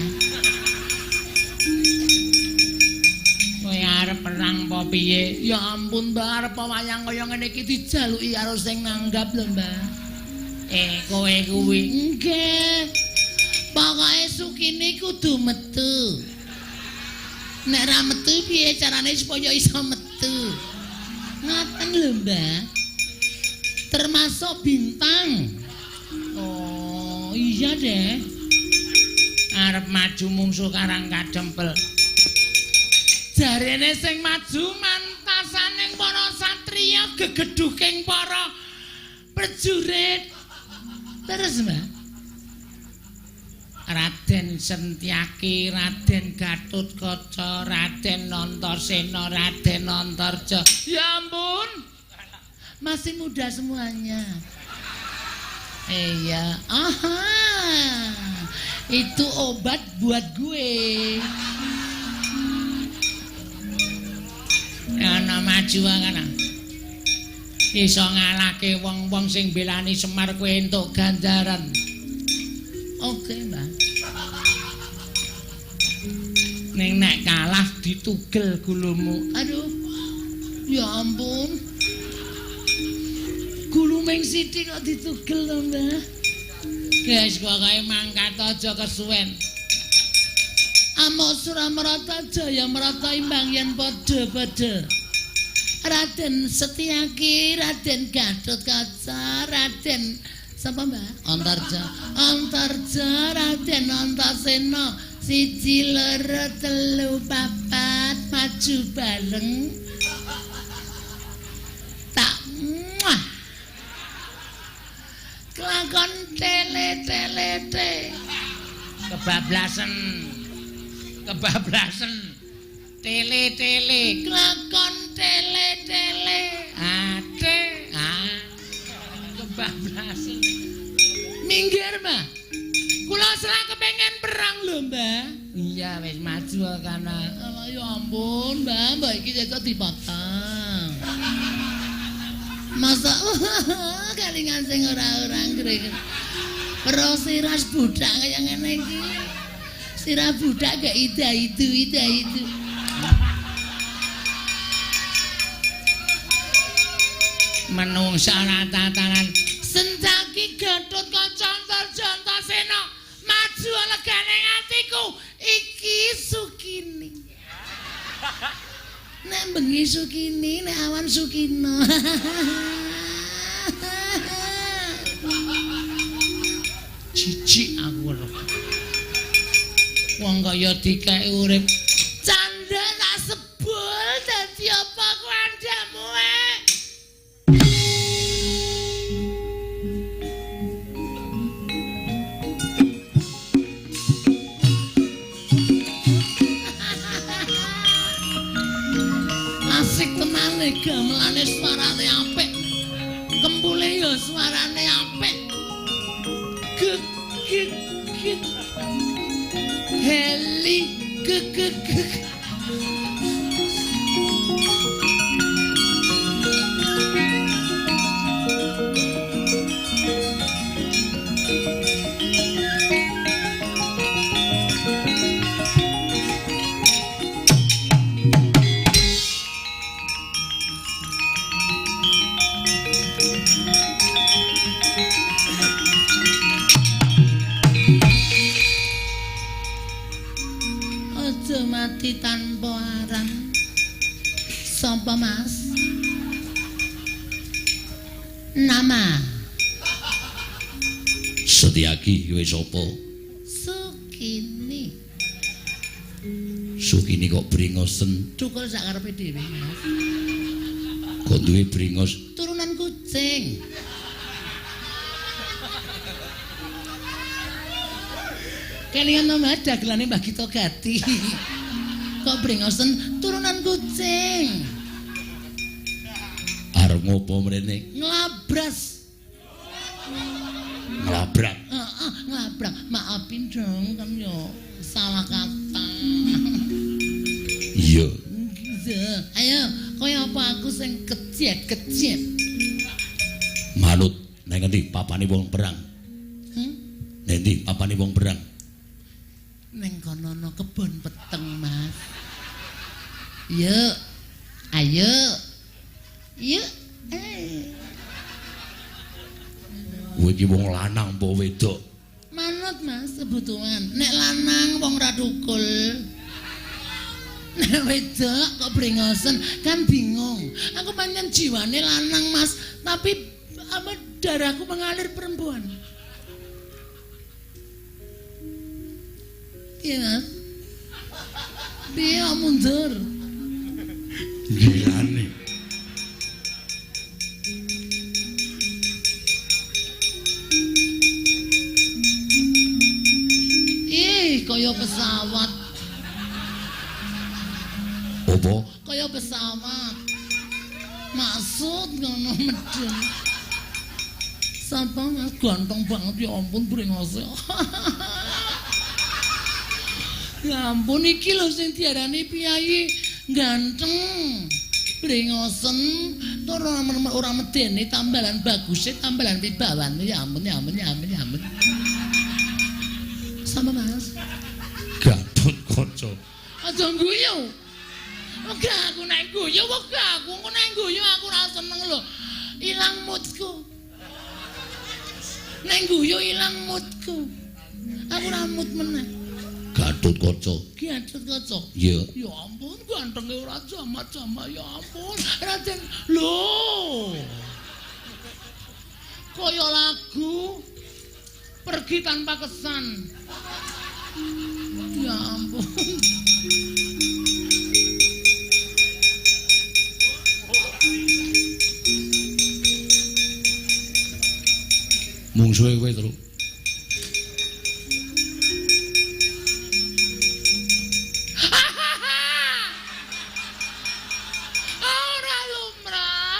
Kowe arep perang apa piye? Ya ampun, Mbah, arep wayang kaya ngene iki dijaluki karo sing nanggap lho, Mbah. Kowe kuwi nggih. Pokoke Sukini kudu metu. Nek ra metu piye carane supaya iso metu? Ngaten lho, Mbah. Termasuk bintang. Oh, iya deh. Arep maju mungsuh Karang Kadempel. Jarene sing maju mantasaning para satriya gegedhuking para prajurit. Terus, Mbah. Raden Sentyaki, Raden Gatut Kaca, Raden Antasena, Raden Antarja. Ya ampun. Masih muda semuanya. Iya. Aha. Itu obat buat gue. Ana maju kana. Iso ngalahke wong-wong sing belani Semar kowe entuk ganjaran. Oke, Mbah. Ning nek kalah ditugel gulumu. Aduh. Ya ampun. Gulu ming sithik kok ditugel to, Mbah. Wis pokoke mangkat aja kesuwen. Amok Suramarata Jaya Marata imbang yen padha-padha. Raden Setyaki, Raden Gatotkaca, Raden sapa, Mbah? Antarja. Antarja, Raden Antasena. 1 2 3 4 maju bareng. Tak muah. Kelakon tele-tele-te. Kebablasen. Kebablasen. Tele-tele. Kelakon tele-tele. Ate. Ah. Kebablasen. Minggir, Mbah. Kula selak kepengen perang lho, Mbah. Iya, wis maju kana. Alah ya ampun, Mbah, mbah iki kok dipotong. Masa kalingan sing ora-ora ngrek. Pero sirah budak kaya ngene iki. Sirah budak gak ida itu, ida itu. Menungsa ora tatanan. Sencaki Gatotkaca Antarja Antasena maju legane atiku iki Sukini. Nek bengi Sukini, nek awan Sukino. Jijik aku lho. Wong kaya dikeki urip candha tak sebul dadi apa kuandamu eh? Asik tenan gamelane suarane apik. Kempule ya suarane apik. Gek gek gek. Heli gek gek gek. Aja mati tanpa aran. Sapa, Mas? Nama Setyaki kowe sapa? Sukini. Sukini kok bringosen? Cukul sak karepe dhewe, Mas. Kok duwe bringos? Turunan kucing. Kelingan to, Mas, dagelane Mbah Gito Gati. Kok bringosen turunan kucing. Arep ngopo mrene? Nglabras. Nglabrak. Heeh, nglabrak. Maafin dong kan yo salah kata. Iya. Ayo, kaya apa aku sing kejet-kejet. Manut nang ngendi papane wong perang? Nang endi papane wong perang? Neng kono ana kebon peteng, Mas. Yuk. Ayo. Yuk. Kowe iki wong lanang apa wedok? Manut, Mas, kebutuhan. Nek lanang wong ra tukul. Nek wedok kok brengosen kan bingung. Aku pancen jiwane lanang, Mas, tapi apa darahku mengalir perempuan. Iya, Mas. Piye mundur? Gilane. Ih, kaya pesawat. Apa? Kaya pesawat. Maksud ngono medun. Sapa Mas ganteng banget ya ampun brengose. Ya ampun iki lho sing diarani piyayi ganteng. Brengosen tur ora medeni tambalan baguse tambalan wibawane ya ampun ya ampun ya ampun ya ampun. Sama Mas. Gatot Kaca. Aja guyu. Wegah aku nek guyu, wegah aku nek guyu aku ora seneng lho. Ilang moodku. Nek guyu ilang moodku. Aku ora mood meneh. Gatot Kaca. Gatot Kaca. Iya. Ya ampun, gantenge ora jamak-jamak ya ampun. Raden lho. Kaya lagu Pergi Tanpa Kesan. Ya ampun. Mungsuhe kowe, Truk.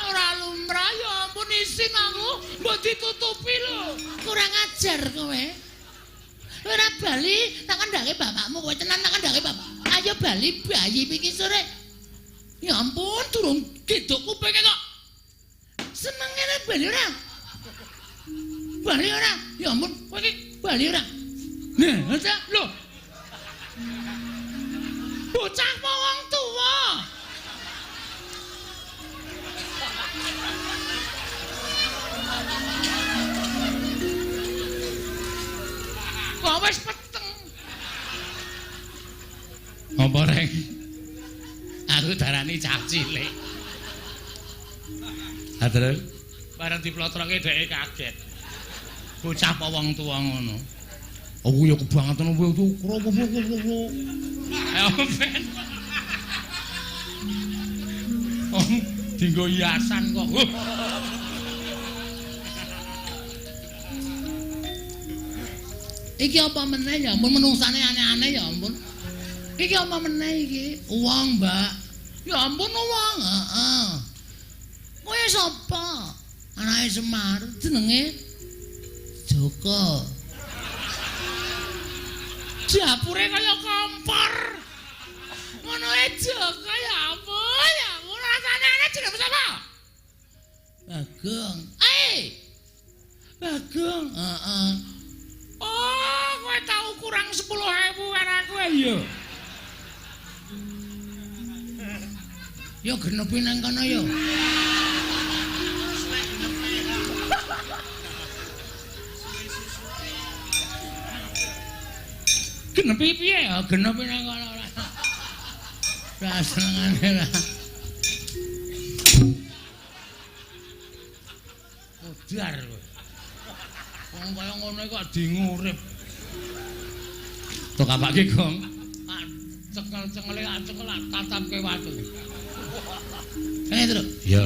Ora lumrah, ya ampun isin aku, mbok ditutupi lho. Kurang ajar kowe. Ora bali, tak kandhake bapakmu, kowe tenan tak kandhake bapak. Ayo bali bayi iki sore. Ya ampun, durung gedhok kupinge kok. Senenge bali ora? Bali ora? Ya ampun, kowe iki bali ora? Nah, aja lho. Bocah apa wong tuwa? Kok wis peteng. Apa reng? Aku darani cah cilik. Ha terus bareng diplotroke dheke kaget. Bocah apa wong tuwa ngono? Aku ya kebangetan kowe kropo. Ayo ben. Oh, dinggo hiasan kok. Iki apa meneh ya ampun menungsane aneh-aneh ya ampun. Iki apa meneh iki? Wong, Mbak. Ya ampun wong, heeh. Kowe sapa? Anake Semar, jenenge Joko. Dapure kaya kompor. Ngono e Joko ya ampun, ya ampun rasane aneh jenenge sapa? Bagong. Eh. Bagong, heeh. Oh, kowe tau kurang 10.000 karo aku ya. Ya genepi nang kono ya. Genepi piye ya? Genepi nang kono ora. Ora senengane ora. Modar kowe. Wong kaya ngono kok dingurip. Tok apake, Gong? Cekel-cekele cekel tatapke watu. Kene, Truk. Iya.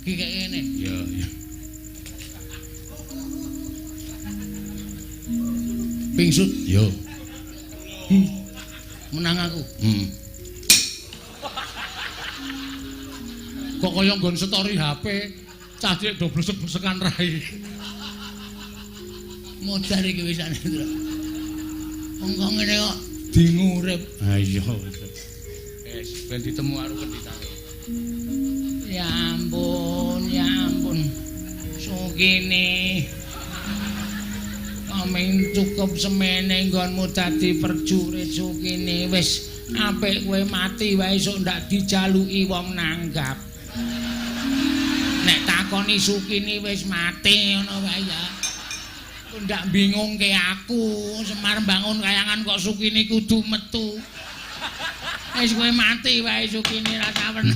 Iki kaya ngene. Iya, iya. Pingsut. Yo. Menang aku. Kok kaya nggon story HP, cah cilik do blesek-blesekan rai. Modar iki wisane, Truk. Wong kok ngene kok dingurip. Ha iya. Wis ben ditemu karo pendhitane. Ya ampun, ya ampun. Sukine. Amin cukup semene nggonmu dadi perjurit Sukine. Wis apik kowe mati wae esuk ndak dijaluki wong nanggap. Nek takoni Sukini wis mati ngono wae ya. Ndak bingungke aku, Semar bangun kayangan kok Sukini kudu metu. Wis kowe mati wae Sukini ra sawen.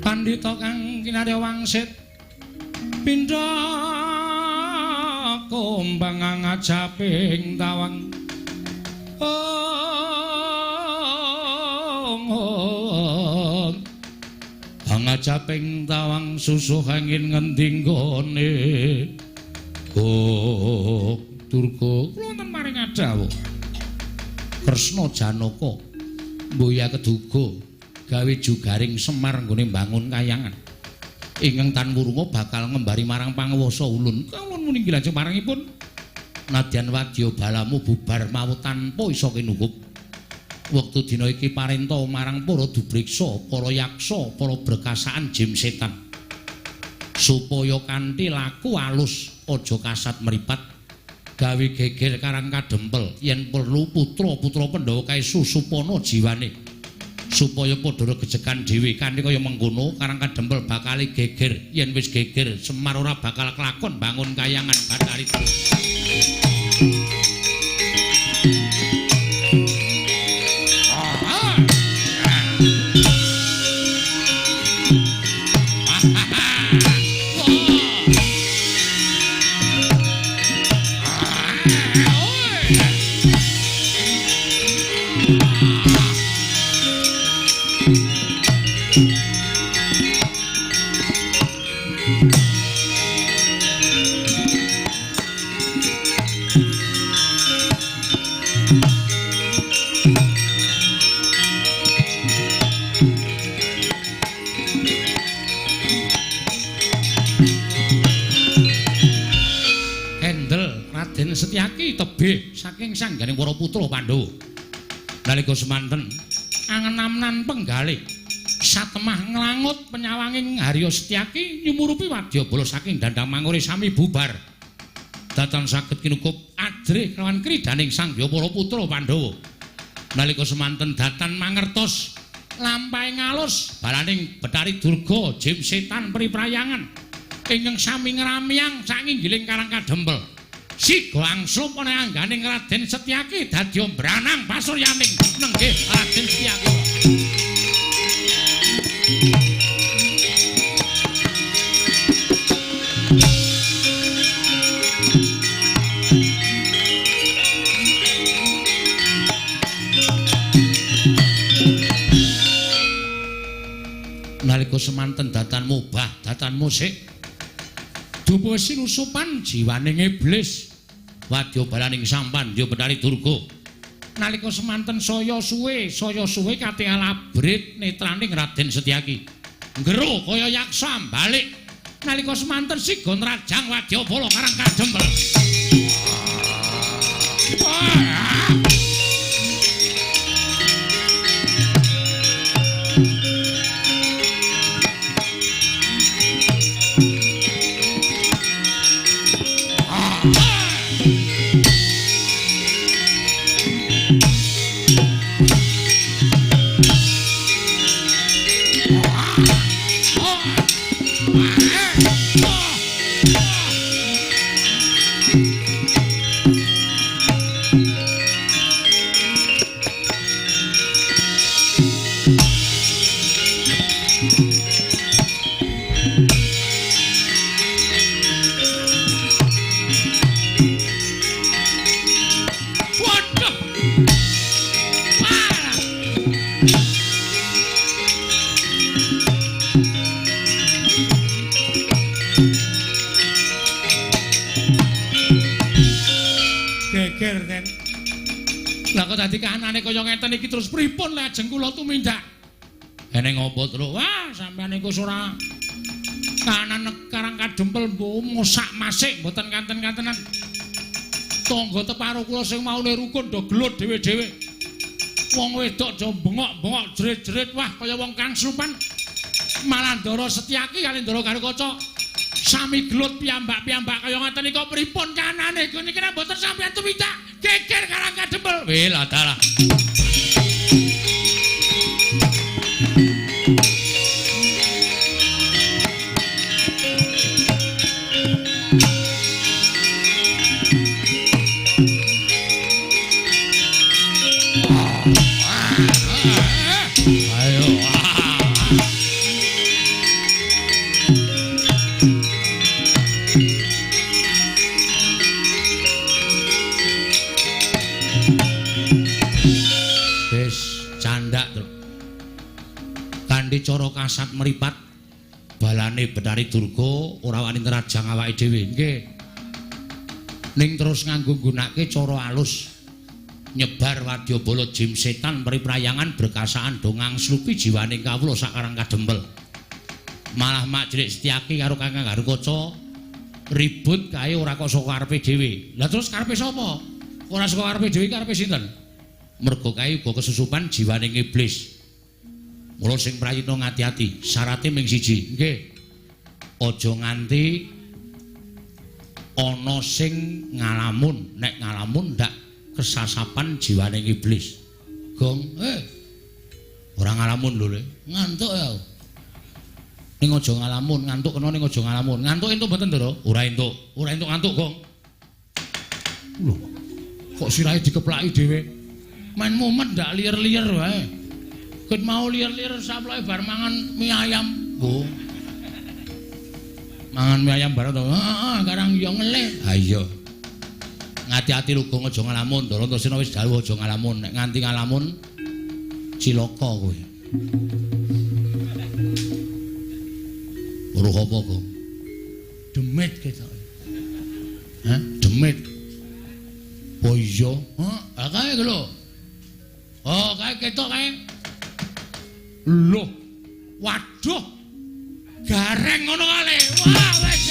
Pandhita kang kinarya wangsit pindha kumbang ngajaping tawang. Om. Ajaping tawang susuh angin ngendi nggone. Gok Durga wonten maring adawuh. Kresna Janaka mboya keduga gawe jugaring Semar nggone mbangun kayangan. Ingkang tan wurunga bakal ngembari marang panguwasa ulun. Kawula muni lajeng marangipun nadyan wadya balamu bubar mawut tanpa isa kinukup. Wektu dina iki parenta marang para dubriksa, para yaksa, para brekasaan jim setan. Supaya kanthi laku alus aja kasat mripat gawe geger Karang Kadempel yen perlu putra-putra Pandhawa kae susupana jiwane supaya padha regejekan dhewe kanthi kaya mengkono Karang Kadempel bakal geger yen wis geger Semar ora bakal kelakon bangun kayangan Bathari. Setyaki tebih saking sangganing para putra Pandhawa. Nalika semanten angenamnan penggalih satemah nglangut penyawanging Harya Setyaki nyumurupi wadyabala saking dandang mangure sami bubar. Datan saged kinukup ajrih kelawan kridaning sangya para putra Pandhawa. Nalika semanten datan mangertos lampahe ngalus balaning Bathari Durga jim setan priprayangan ingkang sami ngramyang sanginggiling Karang Kadempel. Siga angslup ana angganing Raden Setyaki dadi mbranang pasuryaning nenggih Raden Setyaki. Nalika semanten datan mubah, datan musik dupa sinusupan jiwaning iblis. Wadya balaning sampan ya Bathari Durga. Nalika semanten saya suwe katingal abrit netraning Raden Setyaki. Nggero kaya yaksa balik. Nalika semanten siga nrajang wadyabala Karang Kadempel. Dadi kahanane kaya ngeten iki terus pripun lajeng kula tumindak? Eneng apa, Truk? Wah, sampeyan iku ora kahanan Karang Kadempel mosak masik mboten kanten-kantenan. Tangga teparo kula sing maune rukun do gelut dhewe-dhewe. Wong wedok do bengok-bengok jerit-jerit wah kaya wong kangsupan. Malah Ndara Setyaki kali Ndara Garukaca sami gelut piyambak-piyambak kaya ngaten nika pripun kahanane? Niki nek mboten sampeyan tumindak geger Karang Kadempel. Weh dalah. Ayo. Wis candak, Truk. Kanthi cara kasat mripat Jiwane Bathari Durga ora wani nrajang awake dhewe. Nggih. Ning terus nganggo nggunakake cara alus nyebar wadyabala jim setan priprayangan berkasaan do ngangslupi jiwane kawula sakarang kadempel. Malah Mak Cilik Setyaki karo Kakang Garukaca ribut kae ora kok saka karepe dhewe. Lah terus karepe sapa? Ora saka karepe dhewe karepe sinten? Mergo kae uga kesusupan jiwane iblis. Mula sing prayitna ngati-ati, syarate ming siji. Nggih. Aja nganti ana sing ngalamun, nek ngalamun ndak kesasapan jiwane iblis. Gong, ora ngalamun lho, Le. Ngantuk ya. Ning aja ngalamun, ngantuk kena ning aja ngalamun. Ngantuk entuk mboten, Ndara? Ora entuk. Ora entuk ngantuk, Gong. Lho. Kok sirahe dikeplaki dhewe? Main mumet ndak liyer-liyer wae. Ket mau liyer-liyer saploke bar mangan mie ayam. Oh. Mangan mie ayam bareng to. Heeh, karang yo ngelih. Ha iya. Ngati-ati lho, Gong, aja ngalamun. Ndara Antasena wis dawuh aja ngalamun. Nek nganti ngalamun cilaka kowe. Weruh apa, Gong? Demit ketok. Hah? Demit. Oh iya. Heeh, kae lho. Oh, kae ketok kae. Loh. Waduh. Gareng ngono kale. Wah, wis.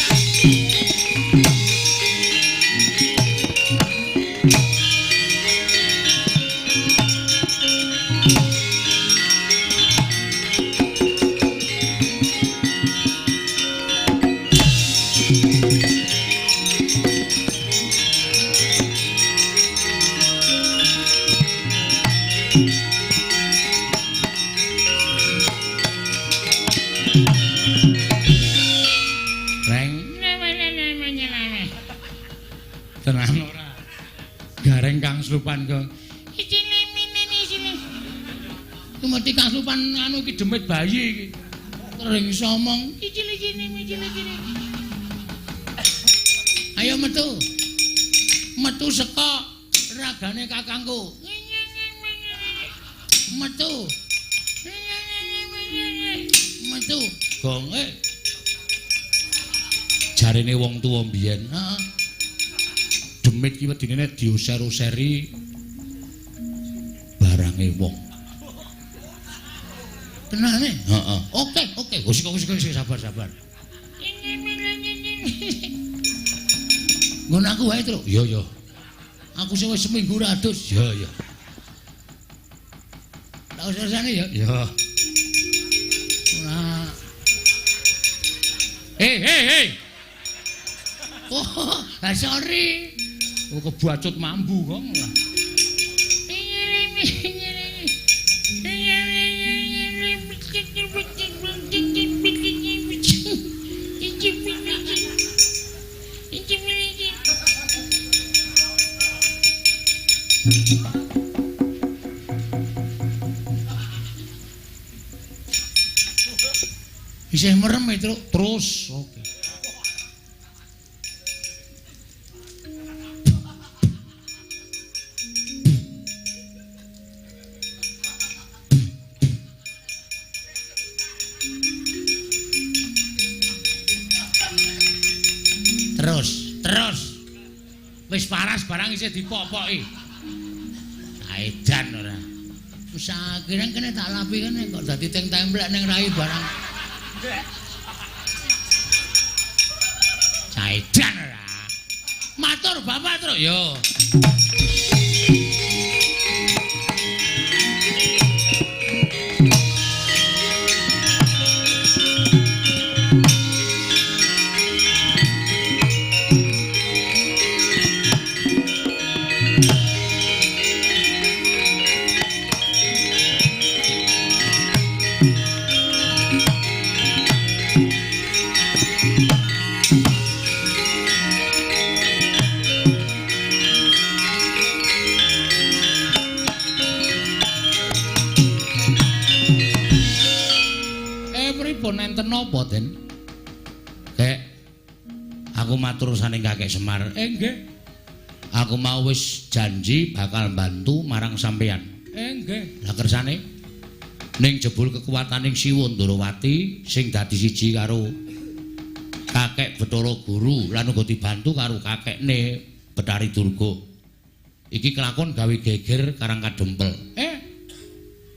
Tenan ora. Gareng kang slupan kok. Iki mesti kang slupan anu iki demit bayi iki. Sering iso omong icili-cili. Ayo metu. Metu saka ragane kakangku. Metu. Metu. Gong, Jarene wong tuwa mbiyen, heeh. Demit ki wedine nek diuser-useri barange wong. Tenane? Heeh. Oke, oke. Wis kok sabar-sabar. Ngono aku wae, Truk. Iya, iya. Aku sing wis seminggu ra adus. Iya, iya. Tak usah-usahane ya. Iya. Ora. Hei. Oh, sorry. Oh, kebacut mambu kok. Isih merem itu terus. Oke. Terus. Wis paras barang isih dipopoki. Edan ora. Wis akhirnya kene tak lapi kene kok dadi teng templek ning rai barang. Edan ora. Matur Bapak, Truk. Yo. Enten napa, Den? Kek, aku matur saning Kakek Semar. Nggih. Aku mau wis janji bakal bantu marang sampeyan. Nggih. Lah kersane ning jebul kekuwataning Siwa Ndorowati sing dadi siji karo Kakek Bathara Guru lan uga dibantu karo kakekne Bathari Durga. Iki kelakon gawe geger Karang Kadempel.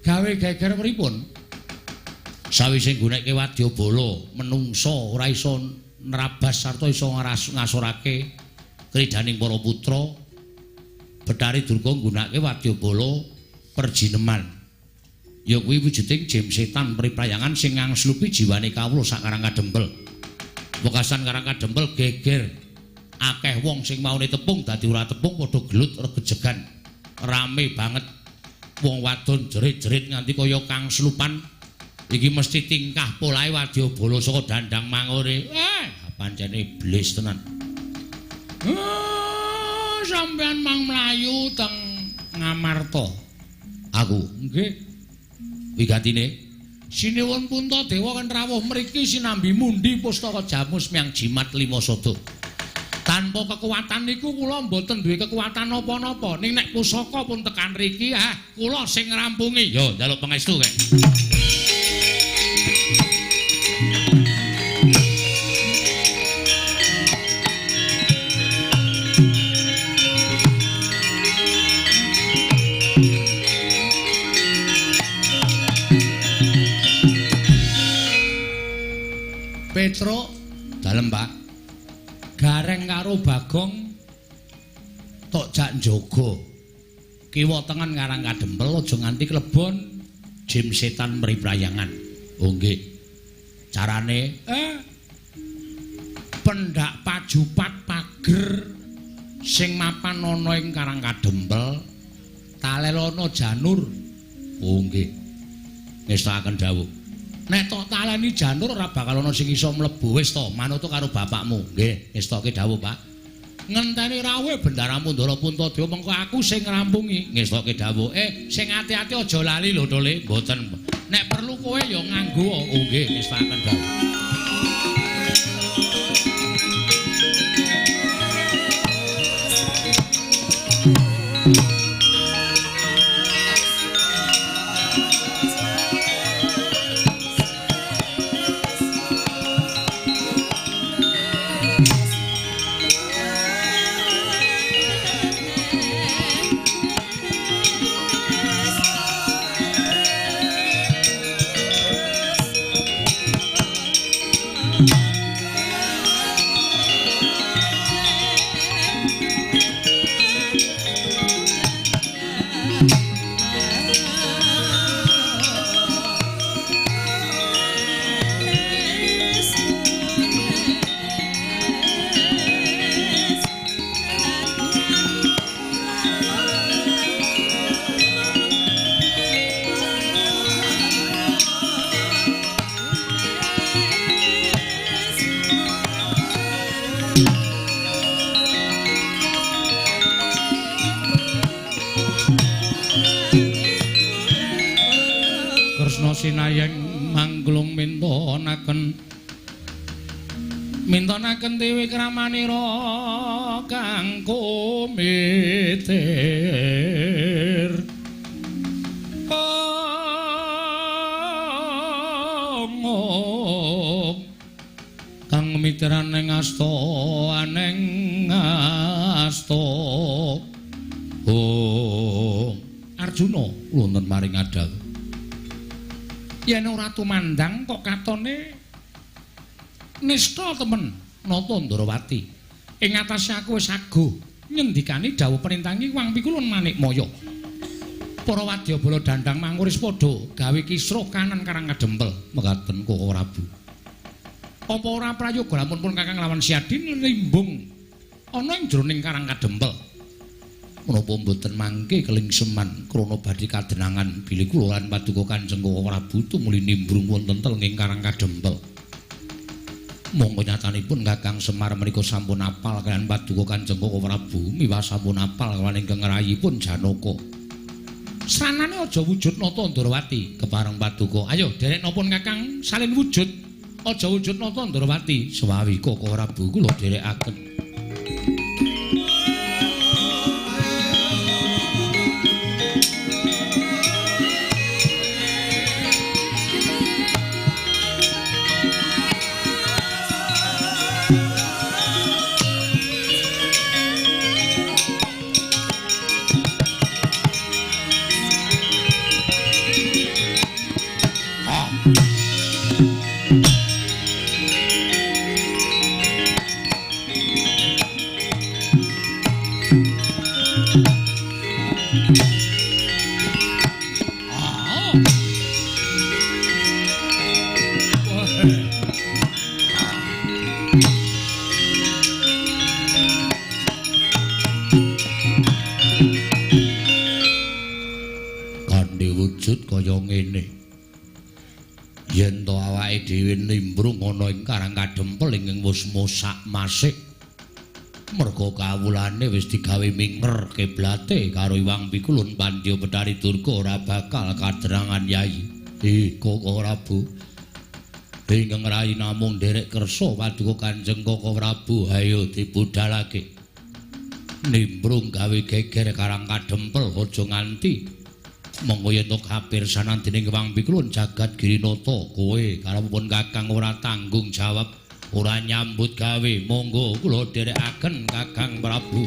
Gawe geger pripun? Sawise nggunekke wadyabala, menungsa ora iso nerabas sarta iso ngasorake kridaning para putra. Bathari Durga nggunakake wadyabala perjineman. Ya kuwi wujuding jim setan priprayangan sing ngangslupi jiwane kawula sak Karang Kadempel. Wekasan Karang Kadempel geger. Akeh wong sing maune tepung dadi ora tepung padha gelut regejegan. Rame banget. Wong wadon jerit-jerit nganti kaya kangslupan. Iki mesti tingkah polahe wadyabala saka dandang mangure. Pancene iblis tenan. Sampeyan mang mlayu teng Ngamarta. Aku nggih. Wigatine sinuwun Puntadewa kan rawuh mriki sinambi mundi pustaka jamus miang jimat lima sada. Tanpa kekuatan niku kula mboten duwe kekuatan napa-napa. Ning nek pusaka pun tekan riki, kula sing ngrampungi. Yo njaluk pangestu kek. Petruk dalem Pak. Gareng karo Bagong tok jak njaga. Kiwa tengen Karang Kadempel aja nganti klebon jim setan mriprayangan. Oh nggih. Carane pendak pajupat pager sing mapan ana ing Karang Kadempel talelono janur. Oh nggih. Ngestakaken dawuh. Nek tok taleni janur ora bakal ana sing iso mlebu. Wis to, manut karo bapakmu. Nggih, ngestoke dawuh, Pak. Ngenteni rawuhe Bendara Mundara Puntadewa mengko aku sing ngrampungi. Ngestoke dawuh. Sing ati-ati aja lali lho, Tole. Mboten. Nek perlu kowe ya nganggo. Oh nggih, ngestakaken dawuh. Sinayeng mangglung mintonaken mintonaken dewi kramanira kang kumitir. Kang miteran ing asta aneng asta. Oh Arjuna wonten maring adal. Yen ora tumandang kok katone nista temen Nata Ndrawati. Ing atase aku wis aguh ngendikani dawuh perintangi Wang Pikulun Manikmaya. Para wadyabala dandang manguris padha gawe kisruh kanan Karang Kadempel. Mekaten Koko Prabu. Apa ora prayoga lamun pun Kakang lawan Siadin limbung ana ing jroning Karang Kadempel. Menapa mboten mangke kelingseman krana badhe kadenangan bilih kula lan paduka Kanjeng Koko Prabu tumuli nimbrung wonten telenging Karang Kadempel. Monggo nyatanipun Kakang Semar menika sampun apal kaliyan paduka Kanjeng Koko Prabu miwah sampun apal kaliyan ingkang rayipun Janaka. Sranane aja wujud Nata Ndrawati kepareng paduka. Ayo dereknapun Kakang salin wujud. Aja wujud Nata Ndrawati. Sewawi Koko Prabu kula dherekaken. dhewe nimbrung ana ing Karang Kadempel ingkang wis mosak masik. Merga kawulane wis digawe minger kiblate karo Iwang Pikulun Pandya Betari Durga ora bakal kadrangan Yayi. Koko Prabu. Ingkang rayi namung nderek kersa paduka Kanjeng Koko Prabu, ayo dibudalake. Nimbrung gawe geger Karang Kadempel aja nganti monggo yen to kapirsanan dening Iwang Pikulun jagat Girinata kowe karepipun Kakang ora tanggung jawab, ora nyambut gawe. Monggo kula dherekaken Kakang Prabu.